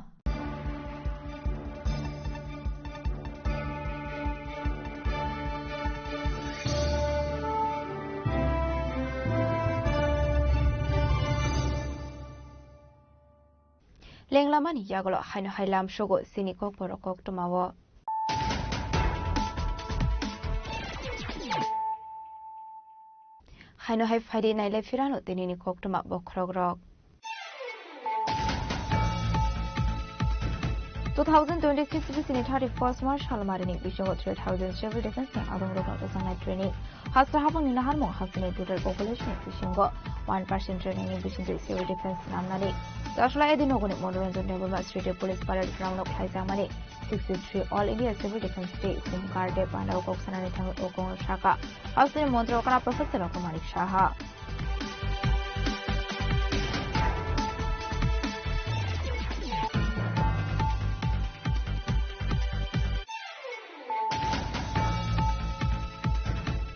Lenglamani yagulo haino hai lamsogo chini kokborok koktwmao. Haino hai phaidi nailai phirano tinini koktwma bokhorokrok. Two thousand twenty-six bisini thirty-first March salmarini bisingo three thousand civil defense ni adongrokno rwchapnai training. Hasta hapangni naharmung hasteni total population ni bisingo one percent training ni bisingtwi civil defense namnani. Chasla Edi nogoni Manoranjan Debbarma Street Police Parade ground o khlaijakmani sixty-three All India Civil Defense Day Home Guard Day pandao kok sanani thangwi o kok sakha. Hasteni montri Okra Professor Rokho Manik Saha.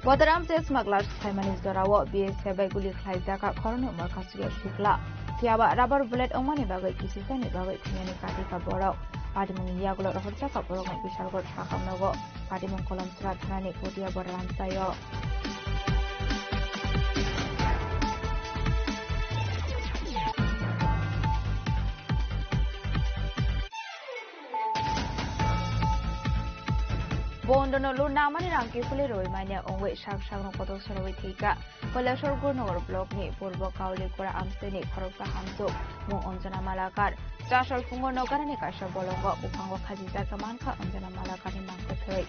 Bodaram chase smugglers phaimani jorao B S F bai guli khlaijak kha khoroknwi umor kasugya sikla. Phiyaba rubber bullet wngmani bagwi kisisani bagwi thwinani kati kha borok. Patimungni yagulo rohorjak kha borokno Bishalgarh sakha nogo. Patimung Kolomsra thanani Kotiya Bodaram sayo. Bondono luna mani rang kiphilwi rwi manya wngwi sak sakno kotor sorowi thwikha. Kailashahar Gurnagar block ni Purbo Kaulikura amchaini khoroksa hamsuk mung Anjana Malakar. Chasol phungo nogarani kaisa bolongo buphango khajijak mankha Anjana Malakarni mangkwthwi.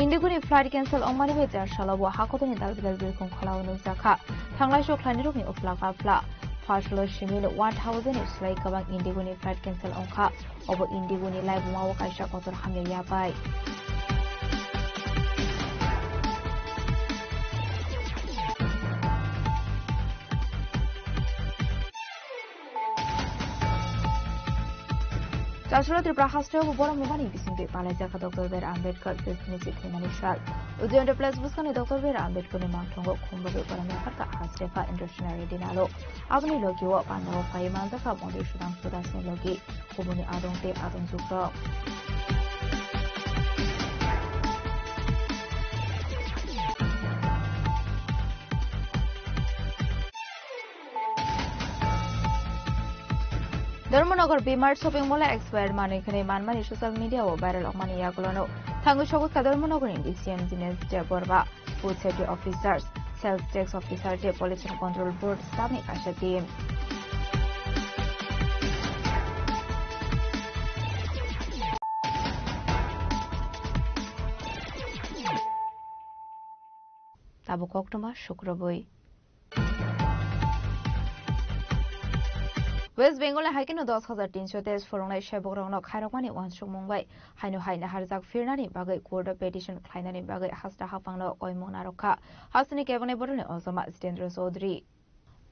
Indigoni flight cancel wngmani bai Jarsalo bo hakotoni daldidal birkhung kholao nukjakha. Thanglai sokhlainirokni uphla kaphla. Phasalo simi one thousand ni slai kwbang Indigoni flight cancel wngkha. Obo Indigoni laibumao kaisa kotor hamya yapai. Chasura Tripura hasteo bo borok mobani bisingtwi palaijak kha Doctor B R Ambedkar Fifth ni chithimani sal. Ujayanta Place bwskangni Doctor B R Ambedkarni mangthongo khum rwgwi borok yakarkha Hastepha International Dinalo. Aboni logio pandao phaiwi manjakha Madhusudhan Sudasni logi, kubuni adong tei adong jukrok. Dharmanagar B-Mart shopping mall-o expired manwi khwnwi manmani social media-o viral wngmani yagulono thangwi sogwi kha Dharmanagarni D C M Dinesh Debbarma, food safety officers, sales tax officer tei pollution control board staff-ni kaisa team. Abo koktwma sukrubwi. West Bengal ni hai kheno dos hajar tinso teis phwrwngnai sebokrokno khairokmani uansukmung bai haino hai naharjak phirnani bagwi court o petition khlainani bagwi hasta haphangno koimung narwkha hasteni kebengni bodolni ojama Jitendra Chaudhary.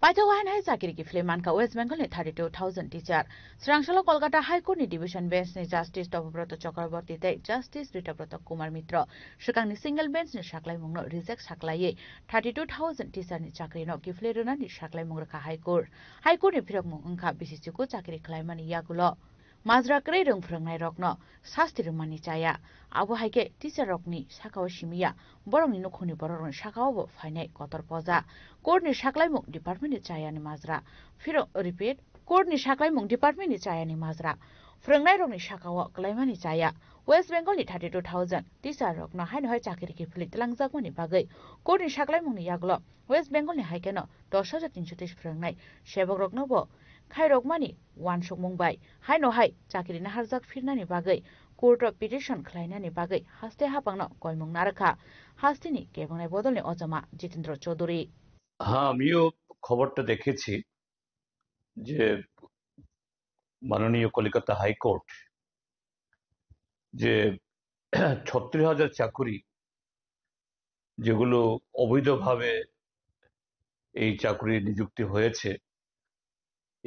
Paithak o haino hai chakiri kiphilwi mankha West Bengal ni thirty two thousand teacher. Swrang salo Kolkata High Court ni Division Bench ni Justice Topobroto Chakraborty tei Justice Ritabrata Kumar Mitra swkangni single bench ni saklaimungno reject saklaiwi thirty two thousand teacher ni chakri no kiphilwi rwnani saklaimung rwkha High Court. High Court ni phirokmung wngkha bisi chuku chakri khlaimani yagulo majra kwrwi rwng phwrwngnairokno sasti rwmani chaya. Abo hai khe teacher rokni sakao simi ya, borokni nukhungni borokrokni sakao bo phainai kotor poja. Court ni saklaimung department ni chayani majra. Phirok, repeat, court ni saklaimung department ni chayani majra. Phwrwngnairokni sakao kwlaimani chaya. West Bengal ni thirty two thousand teacher rokno haino hai chakiri kiphilwi twlangjakmani bagwi court ni saklaimungni yagulo West Bengal ni hai kheno dos hajar tinso teis phwrwngnai sebokrokno bo khairokmani uansukmung bai haino hai chakiri naharjak phirnani bagwi court o petition khlainani bagwi haste haphangno koimung narwkha hasteni kebengnai bodolni ojama Jitendra Chaudhary. হ্যাঁ, আমিও খবরটা দেখেছি যে মাননীয় কলিকাতা হাইকোর্ট যে ছত্রিশ হাজার চাকুরি, যেগুলো অবৈধভাবে এই চাকুরি নিযুক্তি হয়েছে,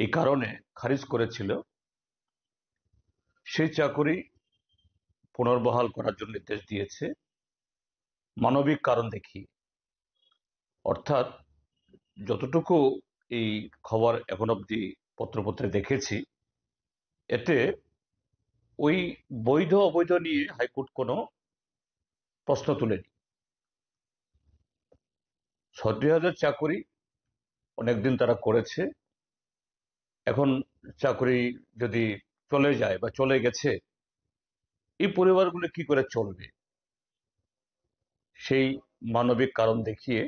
এই কারণে খারিজ করেছিল, সেই চাকুরি পুনর্বহাল করার জন্য নির্দেশ দিয়েছে মানবিক কারণ দেখিয়ে। অর্থাৎ যতটুকু এই খবর এখন অবধি পত্রপত্রে দেখেছি, এতে ওই বৈধ অবৈধ নিয়ে হাইকোর্ট কোনো প্রশ্ন তুলেনি। ছত্রিশ হাজার চাকুরি অনেকদিন তারা করেছে, এখন চাকুরি যদি চলে যায় বা চলে গেছে, এই পরিবারগুলো কি করে চলবে? সেই মানবিক কারণ দেখিয়ে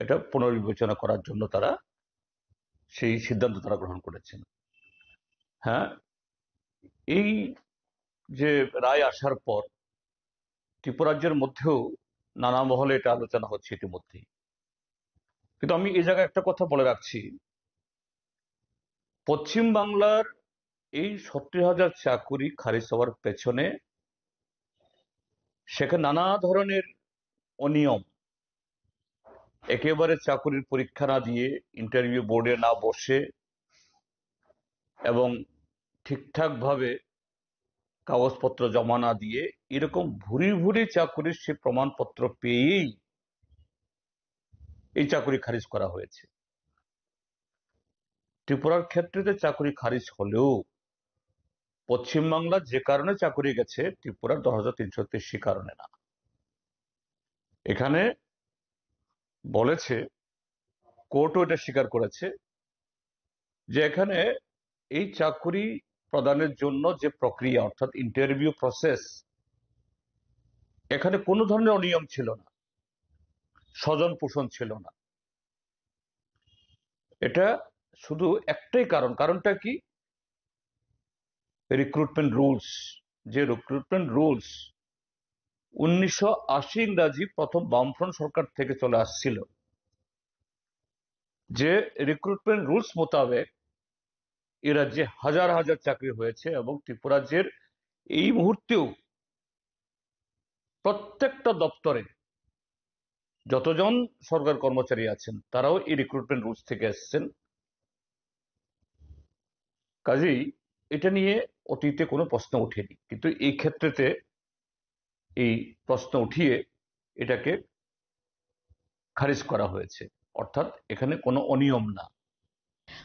এটা পুনর্বিবেচনা করার জন্য তারা সেই সিদ্ধান্ত তারা গ্রহণ করেছেন। হ্যাঁ, এই যে রায় আসার পর ত্রিপুরাজ্যের মধ্যেও নানা মহলে এটা আলোচনা হচ্ছে ইতিমধ্যেই। কিন্তু আমি এই জায়গায় একটা কথা বলে রাখছি, পশ্চিম বাংলার এই সত্তর হাজার চাকুরি খারিজ হওয়ার পেছনে সেখানে নানা ধরনের অনিয়ম, একেবারে চাকুরির পরীক্ষা না দিয়ে, ইন্টারভিউ বোর্ডে না বসে এবং ঠিকঠাকভাবে কাগজপত্র জমা না দিয়ে এরকম ভুরি ভুরি চাকুরির সে প্রমাণপত্র পেয়েই এই চাকুরি খারিজ করা হয়েছে। ত্রিপুরার ক্ষেত্রে তো চাকুরি খারিজ হলেও পশ্চিমবাংলার যে কারণে চাকুরি গেছে ত্রিপুরার দশ হাজার তিনশো তেইশ সে কারণে না। এখানে বলেছে, কোর্টও এটা স্বীকার করেছে যে এখানে এই চাকুরি প্রদানের জন্য যে প্রক্রিয়া, অর্থাৎ ইন্টারভিউ প্রসেস, এখানে কোনো ধরনের অনিয়ম ছিল না, স্বজন পোষণ ছিল না। এটা শুধু একটাই কারণ। কারণটা কি? Recruitment rules. যে রিক্রুটমেন্ট রুলস উনিশশো আশি ইংরাজি প্রথম বামফ্রন্ট সরকার থেকে চলে আসছিল, যে রিক্রুটমেন্ট রুলস মোতাবেক এ রাজ্যে হাজার হাজার চাকরি হয়েছে এবং ত্রিপুরা রাজ্যের এই মুহূর্তেও প্রত্যেকটা দপ্তরে যতজন সরকার কর্মচারী আছেন, তারাও এই রিক্রুটমেন্ট রুলস থেকে এসেছেন। কাজেই এটা নিয়ে অতীতে কোনো প্রশ্ন ওঠেনি, কিন্তু এই ক্ষেত্রেতে এই প্রশ্ন উঠিয়ে এটাকে খারিজ করা হয়েছে, অর্থাৎ এখানে কোনো অনিয়ম না।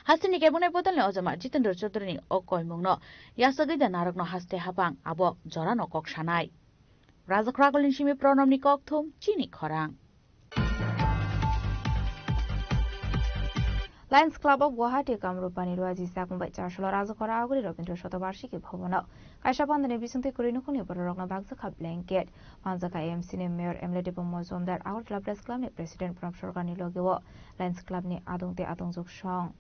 Hasteni kebunai bodolni ojama Jitendra Chaudhary ni o koimungno yasagwi da narokno haste hapang abo jorano kok sanai. Rajakhor Agulni simi Pranamni kokthum chini khorang. Lions Club of Guwahati Kamrupani Ruaji Sakmbai Charsolo Rajakhor Aguli Rabindra Shatobarshiki Bhabono kaisa bandani bisingtwi kwrwi nukhungni bororokno bakjakha blanket. Manjakha A M C ni Mayor M L A Debbarma Majumdar, Agartala Press Club ni President Pranab Sarkarni logeo Lions Club ni adung tei adungjwk song.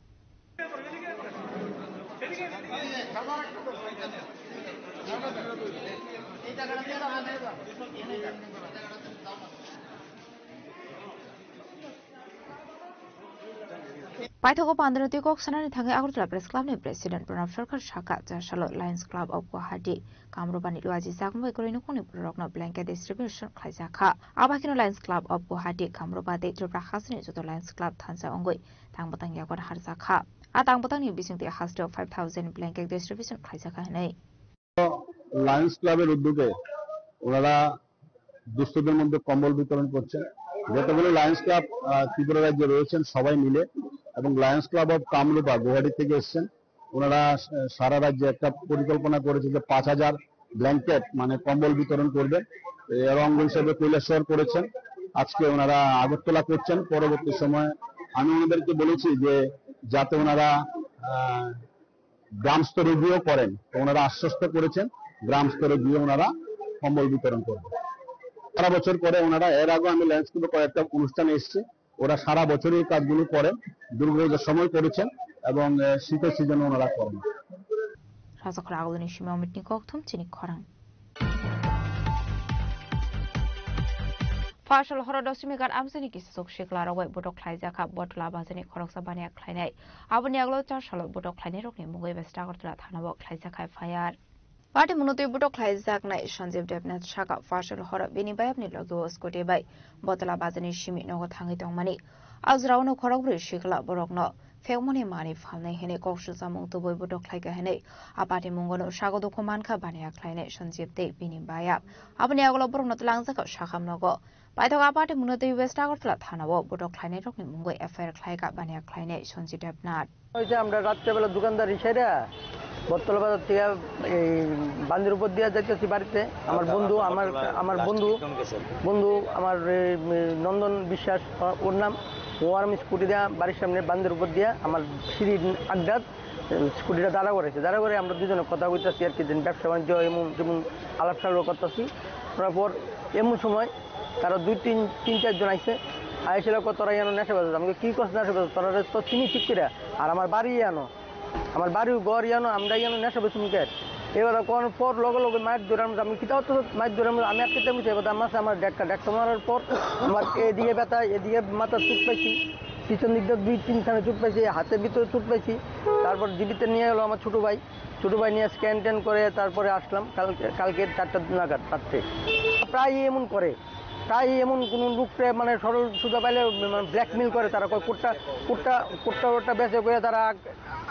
Paithago pandano twi kok sanani thangwi Agartala Press Club ni President Pranab Sarkar sakha, Chasalo Lions Club of Guwahati Kamrupani luaji chakmung bai kwrwi nukhungni bororokno blanket distribution khlaijakha. Abo haino Lions Club of Guwahati Kamrupa tei Tripura hasteni joto Lions Club thansa wngwi tang bwtang yago naharjakha. A tang bwtangni bisingtwi hasteo five thousand blanket distribution khlaijakha hinwi. Lions ক্লাবের উদ্যোগে ওনারা দুস্থদের মধ্যে কম্বল বিতরণ করছেন। যতগুলো Lions club, আহ, ত্রিপুরা রাজ্যে রয়েছেন সবাই মিলে, এবং লায়ন্স ক্লাব অফ কামরূপা গুয়াহাটি থেকে এসছেন। ওনারা সা-, সারা রাজ্যে একটা পরিকল্পনা করেছে যে পাঁচ হাজার ব্ল্যাঙ্কেট, মানে কম্বল বিতরণ করবে। এর অঙ্গ হিসেবে কৈলাসহর করেছেন, আজকে ওনারা আগরতলা করছেন। পরবর্তী সময় আমি ওনাদেরকে বলেছি যে যাতে ওনারা, আহ, গ্রাম স্তরে গিয়েও করেন, তো ওনারা আশ্বস্ত করেছেন গ্রাম স্তরে গিয়ে ওনারা কম্বল বিতরণ করবেন। সারা বছর করে ওনারা, এর আগে আমি ল্যান্ডস্কেপে কয়েকটা অনুষ্ঠানে এসেছি, ওরা সারা বছরই এই কাজগুলো করেন, দুর্গাপূজার সময় করেছেন এবং, আহ, শীতের সিজনে ওনারা করেন। Rajakhor agulini simi omitni kokthum chini khorang. Phasal horo dosimi ghat amchaini kisa sok sikla rogwi botok khlaijakha Botla bazani khoroksa baniya khlainai. Aboni aglo char salo botok khlainai rokni mungwi West Agartala thanao khlaijakha F I R. Party mwnotwi botok khlaijaknai Sanjeev Debnath saka phasal horo bini bayapni logi o scooty bai Botla bazani simi nogo thangwi tongmani. Ajraono khorokbrwi sikla borokno phekmani mani phalnai hinwi kok swchamung tubui botok khlaika hinwi a party mungono sago dukhu mankha baniya khlainai Sanjeev tei bini bayap. Aboni aglo borokno twlangjakha sakham nogo. Paithak a party mwnotwi West Agartala thanao botok khlainairokni mungwi F I R khlaika baniya khlainai Sanjeev Debnath. ওই যে আমরা রাত্রেবেলা দোকানদারি সেরে বটতলা বাজার থেকে এই বান্দির উপর দিয়ে যাইতেছি বাড়িতে। আমার আচ্ছা, বন্ধু, আচ্ছা, আমার, বটতলা আমার লাস্ট বন্ধু, কোন গেছে? বন্ধু আমার এই, উম, নন্দন বিশ্বাস, ও-, ওর নাম। ও আর আমি স্কুটি দিয়ে বাড়ির সামনে বান্দির উপর দিয়ে আমার সিঁড়ির আড্ডাত, উম, স্কুটিটা দাঁড়া করেছে। দাঁড়া করে আমরা দুজনে কথা কইতাছি আর কি, দিন ব্যবসা বাণিজ্য এমন যেমন আলাপ সালাপ করতেছি। করার পর এমন সময় তারা দুই তিন, তিন চারজন আইছে, আইসিল কত, "তোরা ইয়ানো নেশা বেচছ?" আমি কই, "কি করছ নেশা বেচছ? তোরা তো চিনি ঠিক করে, আর আমার বাড়ি ইয়ানো।" আমার বাড়ির ঘর ইয়ানো, আমরা ইয়ানো নেশা বেচুম কে? এবার কোন পর লগে লগে মাইর ধরে আমরা, আমি কিতাও তো মাইর ধরে আমরা, আমি আটকে তেমনি এবার আমার, আমার ডেক্কা, ডেক্কা মারার পর আমার এদিকে ব্যথা, এদিকে মাথা চুট পাইছি, পিছন দিক দিয়ে দুই তিনখানে চুট পাইছি, হাতের ভিতরে চুট পাইছি। তারপর জীবিত নিয়ে গেলো আমার ছোটো ভাই, ছোটো ভাই নিয়ে স্ক্যান ট্যান করে তারপরে আসলাম কালকে, কালকে চারটা নাগাদ রাত্রে। প্রায় এমন করে, প্রায় এমন কোনো লোককে মানে সরল সুজা পাইলে মানে ব্ল্যাকমেইল করে তারা, কয় কুট্টা, কুট্টা, কুট্টা ওট্টা বেচে করে তারা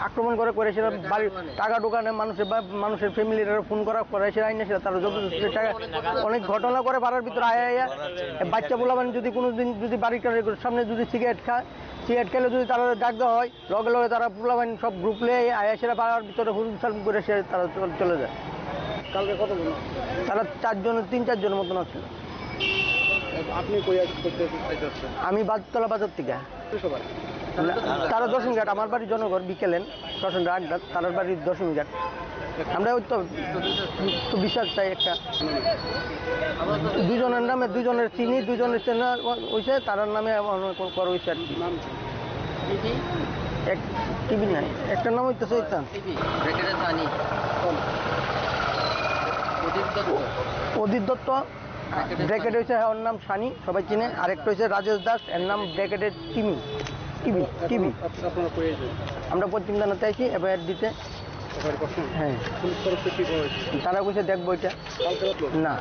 আক্রমণ করে, করে সেটা বাড়ির টাকা দোকানে মানুষের বা মানুষের ফ্যামিলির ফোন করা, করে সেটা আইনে সেটা তারা জবরদস্তি টাকা, অনেক ঘটনা করে পাড়ার ভিতরে আয়া আয়া। বাচ্চা পোলাপান যদি কোনো দিন যদি বাড়ির কারোর সামনে যদি সিগারেট খায়, সিগারেট খেলে যদি তারা ডাক দেওয়া হয়, লগে লগে তারা পোলাপান সব গ্রুপ নিয়ে আয়া সেটা পাড়ার ভিতরে হুজুম সালাম করে সে তারা চল-, চলে যায়। কালকে কতজন? তারা চারজন, তিন চারজনের মতন আছে। আপনি কই আস-, করতে, করতে যাচ্ছেন? আমি বাদতলা বাজার থেকে। কোন সভায়? তারা দশমীঘাট, আমার বাড়ি জনগর, বিকেলেন, দশমীঘাট, তারার বাড়ি দশমীঘাট। আমরা ওই তো, তো বিশ্বাস চাই একটা। দুজনের নামে, দুজনের চিনি, দুজনের চেনা হইছে, তারার নামে এখন করা হইছে আর কি। নাম কি? এক, টিভি নাই, একটা নাম হইতেছে ওইটা। টিভি, ব্র্যাকেটে সানি। কোন? অজিত দত্ত। অজিত দত্ত। ব্র্যাকেটে ব্র্যাকেট হইছে, হ্যাঁ, ওর নাম সানি, সবাই চিনে। আরেকটা হইছে রাজেশ দাস, এর নাম ব্র্যাকেটে টিমি। TV, TV. আপ-, আপনারা কই আছেন? আমরা পশ্চিম থানাতে আছি, এফআইআর দিতে। এফআইআর করছেন? হ্যাঁ। পুলিশ তরফ থেকে কি বলা হয়েছে? তারা কইছে দেখবো এটা। কালকে রাত্রে? না।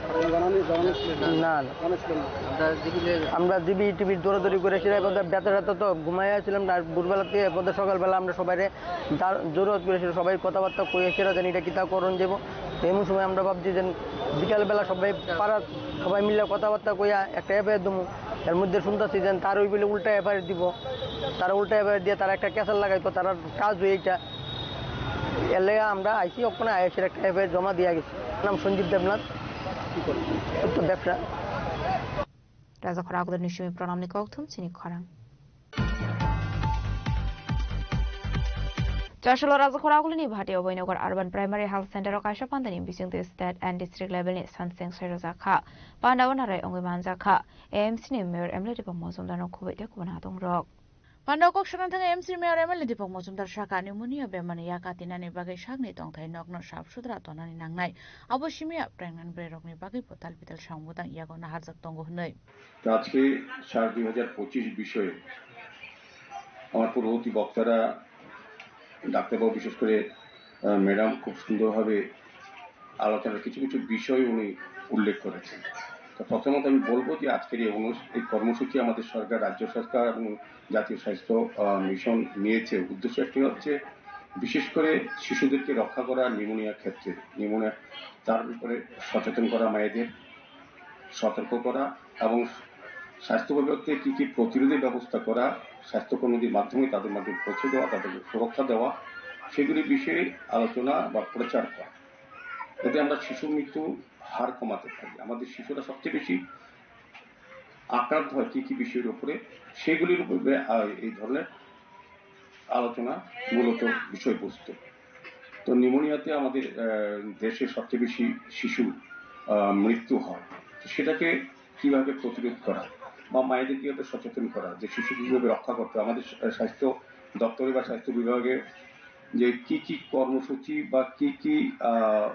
আপনি জানানি-, জানানি ছিলেন না? না, না। জানানি ছিলেন না? আমরা জিবি টিভির দৌড়াদৌড়ি করে সেটা কথা ব্যথা ট্যাথা তো ঘুমাইয়া ছিলাম, আর ভোরবেলা থেকে এরপর সকালবেলা আমরা সবাই জোরত করে সেটা সবাই কথাবার্তা কইয়া সেটা জানি এটা কিতা করণ যাবো। তো এমন সময় আমরা ভাবছি যে বিকালবেলা সবাই পাড়ার সবাই মিলে কথাবার্তা কইয়া একটা এফআইআর দিমু। এর মধ্যে শুনতেছি যে তার ওই বলে উল্টা এফআইআর দিব, তারা উল্টা এফআইআর দিয়ে তারা একটা ক্যাসেল লাগাইতো, তারা কাজ হয়ে এটা। এর লেগে আমরা আইসি ওখানে আইসির একটা এফআইআর জমা দিয়ে গেছি। নাম সঞ্জীব দেবনাথ। কি করেন? এই তো ব্যবসা। Rajakhor agulini simi pranamni kokthum chini khorang. Chasalo Rajakhor agulini Bhati Oboinogar Urban Primary Health Center o kaisa pandani bisingtwi state and district level ni sanseng sairojakha. Pandao narai wngwi manjakha. A M C ni Mayor M L A Deepak Majumdar no khubui tei kubun hatung rok. Pandao kok sana thang A M C Mayor M L A Deepak Majumdar saka pneumonia bemar ni yaka tinani bagwi sakni tongthai nokno sap sutra tonani nangnai. Abo simi ya pregnant bwrwi rokni bagwi bo tal bital samung bwtang yago naharjak tongo hwnwi. আজকে সার দুই হাজার পঁচিশ বিষয়ে আমার পূর্ববর্তী বক্তারা, ডাক্তারবাবু বিশেষ করে, আহ, ম্যাডাম খুব সুন্দরভাবে আলোচনার কিছু কিছু বিষয় উনি উল্লেখ করেছেন। তো প্রথমত আমি বলবো যে আজকের এই অনু-, এই কর্মসূচি আমাদের সরকার, রাজ্য সরকার এবং জাতীয় স্বাস্থ্য, আহ, মিশন নিয়েছে। উদ্দেশ্য একটি হচ্ছে বিশেষ করে শিশুদেরকে রক্ষা করা নিউমোনিয়া ক্ষেত্রে, নিউমোনিয়া তার ব্যাপারে সচেতন করা মায়েদের, সতর্ক করা এবং স্বাস্থ্য বিভাগ থেকে কী কী প্রতিরোধের ব্যবস্থা করা, স্বাস্থ্যকর্মীদের মাধ্যমে তাদের মাঝে পৌঁছে দেওয়া, তাদেরকে সুরক্ষা দেওয়া, সেগুলি বিষয়ে আলোচনা বা প্রচার করা, যাতে আমরা শিশু মৃত্যু হার কমাতে পারি। আমাদের শিশুরা সবচেয়ে বেশি আক্রান্ত হয় কী কী বিষয়ের উপরে, সেগুলির উপরে, আহ, এই ধরনের আলোচনা মূলত বিষয়বস্তু। তো নিউমোনিয়াতে আমাদের, আহ, দেশে সবচেয়ে বেশি শিশু, আহ, মৃত্যু হয়। তো সেটাকে কিভাবে প্রতিরোধ করা বা মায়েদের কিভাবে সচেতন করা যে শিশু কিভাবে রক্ষা করতে হবে? আমাদের স্বা-, স্বাস্থ্য দপ্তরে বা স্বাস্থ্য বিভাগে যে কি কি কর্মসূচি বা কি কি, আহ,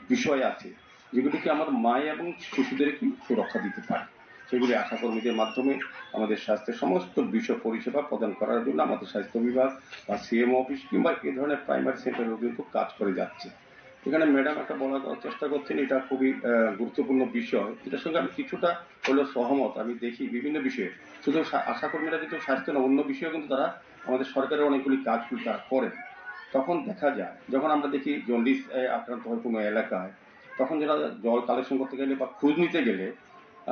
বিষয় আছে যেগুলিকে আমার মায়ের এবং শিশুদের কি সুরক্ষা দিতে পারে, সেগুলি আশাকর্মীদের মাধ্যমে আমাদের স্বাস্থ্যের সমস্ত বিষয় পরিষেবা প্রদান করার জন্য আমাদের স্বাস্থ্য বিভাগ বা সিএমও অফিস কিংবা এ ধরনের প্রাইমারি সেন্টারগুলো কিন্তু কাজ করে যাচ্ছে। এখানে ম্যাডাম একটা বলার চেষ্টা করছেন, এটা খুবই, আহ, গুরুত্বপূর্ণ বিষয়। এটার সঙ্গে আমি কিছুটা হলেও সহমত। আমি দেখি বিভিন্ন বিষয়ে শুধু সা-, আশাকর্মীরা কিন্তু স্বাস্থ্য না, অন্য বিষয়েও কিন্তু তারা আমাদের সরকারের অনেকগুলি কাজগুলি তারা করেন। তখন দেখা যায় যখন আমরা দেখি জন্ডিস, আহ, আক্রান্ত হয় কোনো এলাকায়, তখন যারা জল কালেকশন করতে গেলে বা খোঁজ নিতে গেলে,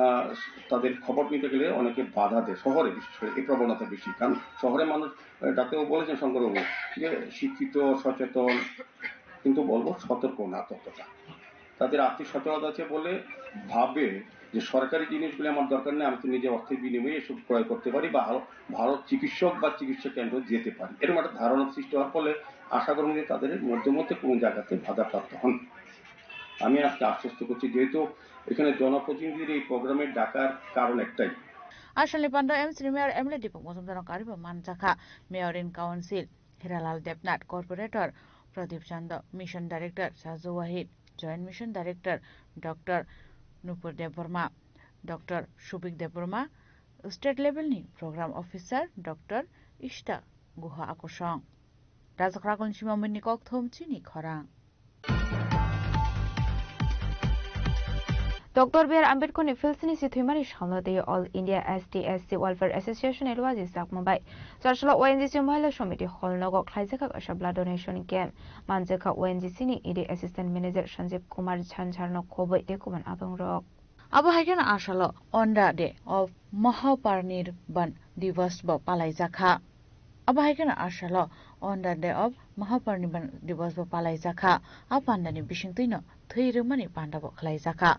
আহ, তাদের খবর নিতে গেলে অনেকে বাধা দেয়। শহরে বিশেষ করে এই প্রবণতা বেশি, কারণ শহরে মানুষ, আহ, ডাক্তারবাবু বলেছেন শঙ্করবাবু যে শিক্ষিত, সচেতন, কিন্তু বলবো সতর্ক না ততটা। তাদের আর্থিক সচলতা আছে বলে ভাবে যে সরকারি জিনিসগুলি আমার দরকার নেই, আমি তো নিজে অর্থের বিনিময়ে এসব ক্রয় করতে পারি বা আরো ভালো চিকিৎসক বা চিকিৎসা কেন্দ্র যেতে পারি, এরকম একটা ধারণা সৃষ্টি হওয়ার ফলে আশাকর্মীদের তাদের মধ্যে মধ্যে কোনো জায়গাতে বাধাপ্রাপ্ত হন। আমি আজকে আশ্বস্ত করছি, যেহেতু এখানে জনপ্রতিনিধির এই প্রোগ্রামে ডাকার কারণ একটাই। Asalni panda M C Mayor M L A Dipok Mojumdar no kariba manjakha, Mayor in Council Hiralal Debnath, Corporator Pradip Chando, Mission Director Sajo Wahid, Joint Mission Director Doctor Nupur Debbarma, Doctor Subik Debbarma, State Level ni Program Officer Doctor Ishta Guha Akosong. Rajak Ragul Sima Mini Kokthum Chini Khorang. Doctor B R Ambedkar ni philsini si thwimani salno tei All India S T S C Welfare Association ni luaji sakma bai Charchalo O N G C Mohila Samiti hall nogo khlaijakha kaisa blood donation camp. Manjakha O N G C ni E D Assistant Manager Sanjeev Kumar Jhanjhar no khobwi tei kubun abang rok. Abo hai kheno asalo on the day of Mahaparinirban Divas bo palaijakha. Abo hai kheno asalo on the day of Mahaparinirban Divas bo palaijakha. A pandani bisingtwino thwi rwmani panda bo khlaijakha.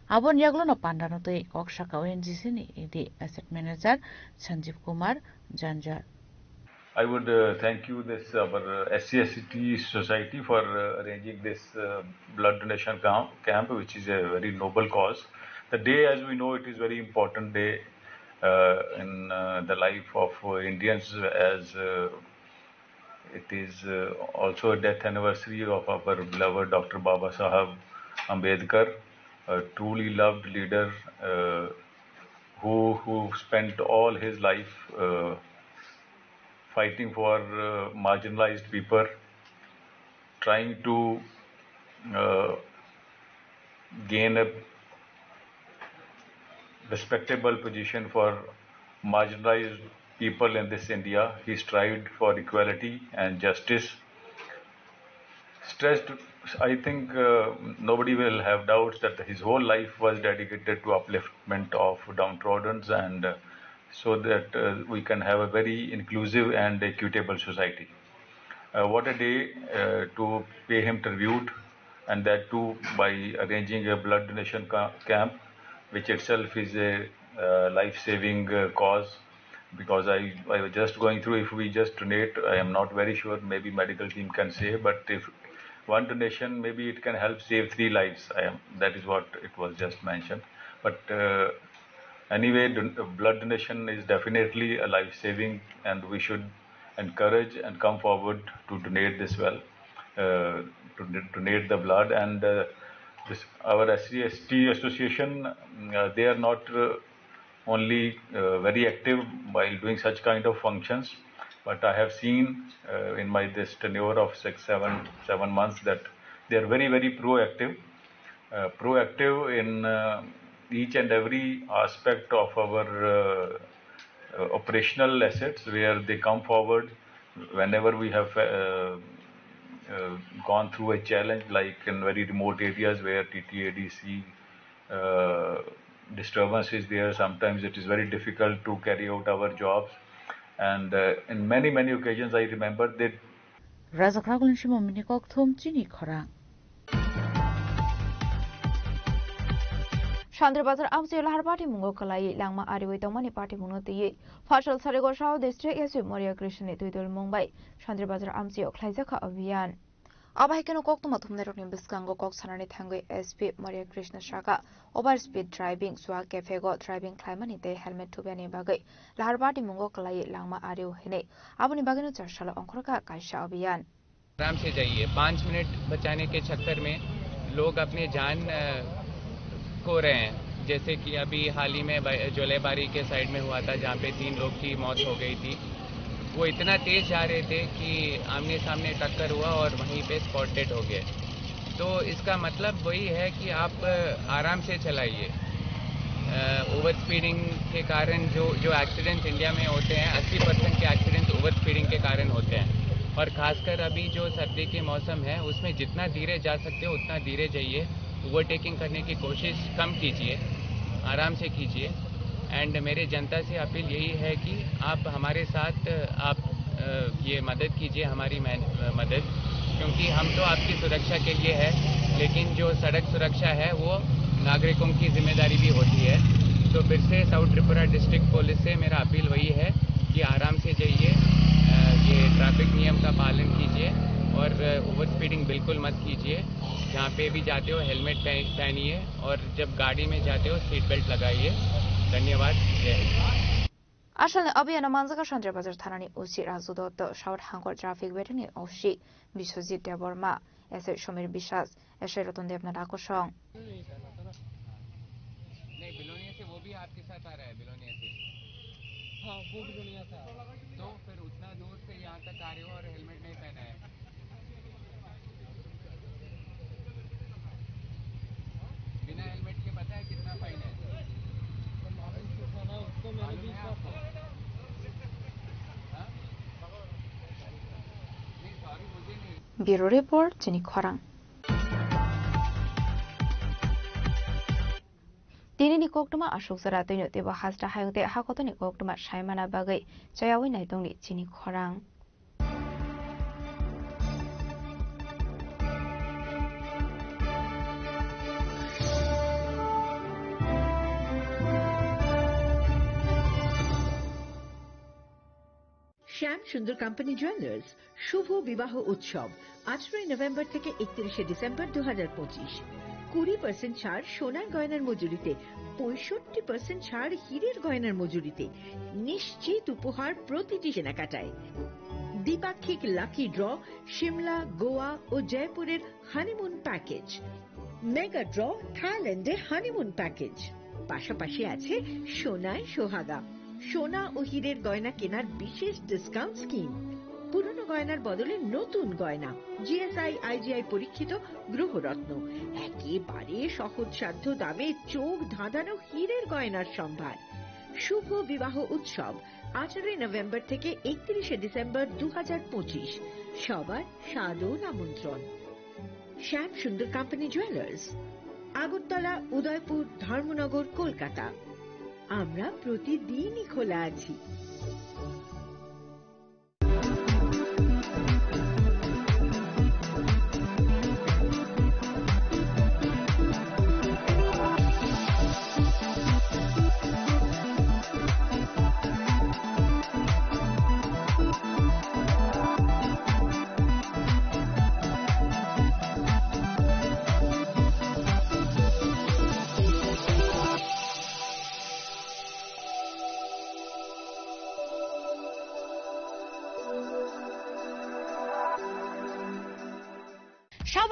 Aboni yaglono pandano twi kok saka O N G C ni E D Asset Manager Sanjeev Kumar Jhanjhar. I would, uh, thank you, this, our, uh, S C S T society for, uh, arranging this, uh, blood donation camp, camp, which is a very noble cause. The day, as we know, it is very important day, uh, in, uh, the life of, uh, Indians, as, uh, it is, uh, also a death anniversary of our beloved Doctor Baba Saheb Ambedkar, a truly loved leader, uh, who, who spent all his life, uh, fighting for, uh, marginalized people, trying to, uh, gain a respectable position for marginalized people in this India. He strived for equality and justice. Stressed, I think, uh, nobody will have doubts that his whole life was dedicated to upliftment of downtrodden and, uh, so that, uh, we can have a very inclusive and equitable society. Uh, what a day, uh, to pay him tribute, and that too by arranging a blood donation ca-, camp, which itself is a, uh, life-saving, uh, cause. Because I, I was just going through, if we just donate, I am not very sure, maybe medical team can say, but if one donation, maybe it can help save three lives. I am, that is what it was just mentioned. But, uh, anyway, don-, blood donation is definitely a life-saving, and we should encourage and come forward to donate this well, uh, to don-, donate the blood. And, uh, this, our S C S T association, uh, they are not, uh, only uh, very active while doing such kind of functions, but I have seen uh, in my this tenure of six, seven, seven months that they are very, very proactive, uh, proactive in uh, each and every aspect of our uh, uh, operational assets, where they come forward whenever we have uh, uh, gone through a challenge, like in very remote areas where T T A D C uh, disturbance is there. Sometimes it is very difficult to carry out our jobs. And uh, in many, many occasions, I remember that Rajakragulin Shimon Mini Kokthum Chini Khorang. Chandra Bazar amchio lahar party mungo kalai langma ariwi tongmani party mungno twiwi Fasal Sarigor South District S P Maria Krishna ni twidul mung bai Chandra Bazar amchio khlaijakha abhiyan. Abo hai kheno koktwma thumnairokni bwskango kok sanani thangwi S P Maria Krishna saka, over speed driving, chua kephego driving khlaimani tei helmet thubiyani bagwi lahar party mungo kalai langma ario hinwi aboni bagwino charsalo ongkhorkha kaisa abhiyan. आराम से जाइए। पाँच मिनट बचाने के चक्कर में लोग अपने जान अ, खो रहे हैं। जैसे कि अभी हाल ही में ब- जोलेबारी के साइड में हुआ था, जहाँ पे तीन लोग की मौत हो गई थी। वो इतना तेज जा रहे थे कि आमने सामने टक्कर हुआ और वहीं पे स्पॉट डेड हो गए। तो इसका मतलब वही है कि आप आराम से चलाइए। ओवर स्पीडिंग के कारण जो जो एक्सीडेंट्स इंडिया में होते हैं, अस्सी परसेंट के एक्सीडेंट्स ओवर स्पीडिंग के कारण होते हैं। और खासकर अभी जो सर्दी के मौसम है, उसमें जितना धीरे जा सकते हो उतना धीरे जाइए। ओवरटेकिंग करने की कोशिश कम कीजिए, आराम से कीजिए। एंड मेरे जनता से अपील यही है कि आप हमारे साथ, आप अ, ये मदद कीजिए, हमारी मैं- अ, मदद, क्योंकि हम तो आपकी सुरक्षा के लिए है, लेकिन जो सड़क सुरक्षा है वो नागरिकों की जिम्मेदारी भी होती है। तो फिर से साउथ त्रिपुरा डिस्ट्रिक्ट पुलिस से मेरा अपील वही है कि आराम से जाइए, अ, ये ट्रैफिक नियम का पालन कीजिए और ओवर स्पीडिंग बिल्कुल मत कीजिए। जहाँ पे भी जाते हो हेलमेट पहन- पहनिए और जब गाड़ी में जाते हो सीट बेल्ट लगाइए। धन्यवाद। जय Hind. Asalni abiyano manjaka Chandra Bazar thanani O C Raju Dotto, South Hangkor Traffic Battalion ni O C Biswajit Debbarma, S I Somir Biswas, S I Ratan Debnath Akosong. नहीं, बिलोनिया से वो भी आपके साथ आ रहा है, बिलोनिया से। हाँ, वो बिलोनिया से आ रहा है। तो फिर उतना दूर से यहाँ तक आ रहे हो और हेलमेट नहीं पहना है। बिना हेलमेट के पता है कितना फाइन है? उसको मैंने मालूम बीस है आपको? हाँ? नहीं, सॉरी, मुझे नहीं। Bureau Report, Chini Khorang. Tinini koktwma aswk jora twino teibo hasta hayung tei hakotoni koktwma saimana bagwi chayawi naitongni Chini Khorang. শ্যাম সুন্দর কোম্পানি জুয়েলার্স শুভ বিবাহ উৎসব আঠারোই নভেম্বর থেকে একত্রিশে ডিসেম্বর দু হাজার পঁচিশ। কুড়ি পার্সেন্ট ছাড় সোনার গয়নার মজুরিতে, পঁয়ষট্টি পার্সেন্ট ছাড় হীরের গয়নার মজুরিতে, নিশ্চিত উপহার প্রতিটি কেনাকাটায়। দ্বিপাক্ষিক লাকি ড্র, সিমলা, গোয়া ও জয়পুরের হানিমুন প্যাকেজ। মেগা ড্র, থাইল্যান্ডে হানিমুন প্যাকেজ। পাশাপাশি আছে সোনায় সোহাগা, সোনা ও হীরের গয়না কেনার বিশেষ ডিসকাউন্ট স্কিম। পুরনো গয়নার বদলে নতুন গয়না, জিএসআই, আইজিআই পরীক্ষিত গ্রহরত্ন, একেবারে সহজসাধ্য দামে চোখ ধাঁধানো হীরের গয়নার সম্ভার। শুভ বিবাহ উৎসব আঠারোই নভেম্বর থেকে একত্রিশে ডিসেম্বর দু হাজার পঁচিশ। সবার সাদর আমন্ত্রণ। শ্যাম সুন্দর কোম্পানি জুয়েলার্স, আগরতলা, উদয়পুর, ধর্মনগর, কলকাতা। আমরা প্রতিদিনই খোলা আছি।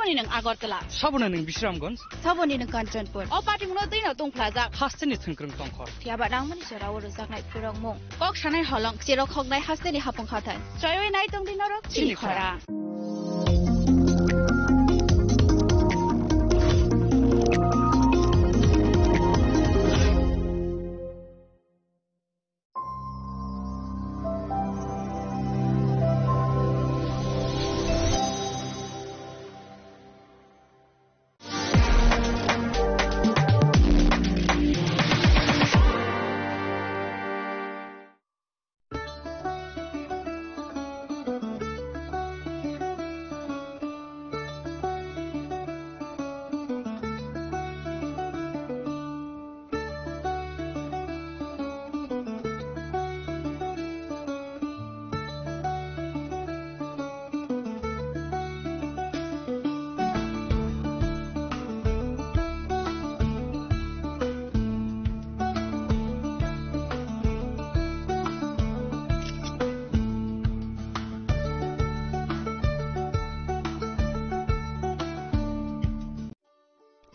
Ni nwng Agartala. Saboni nwng Bisramganj. Saboni nwng Kanchanpur. O patimungno twi no tungphlajak. Hasteni thwngkwrwng tongkhor. Phiya ba nangmani jorao rwjaknai phurokmung. Kok sanai holong, chirok hoknai hasteni hapung khathai. Choiwi nai tongdi norok chini chini khora. Khora.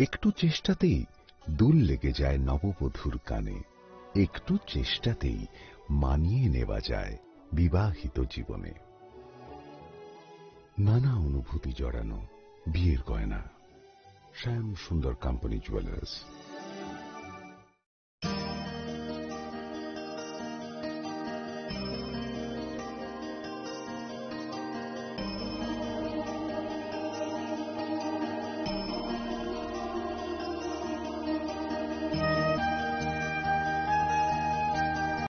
একটু চেষ্টাতেই দুল লেগে যায় নববধূর কানে। একটু চেষ্টাতেই মানিয়ে নেওয়া যায় বিবাহিত জীবনে। নানা অনুভূতি জড়ানো বিয়ের গয়না। শ্যাম সুন্দর কোম্পানি জুয়েলার্স।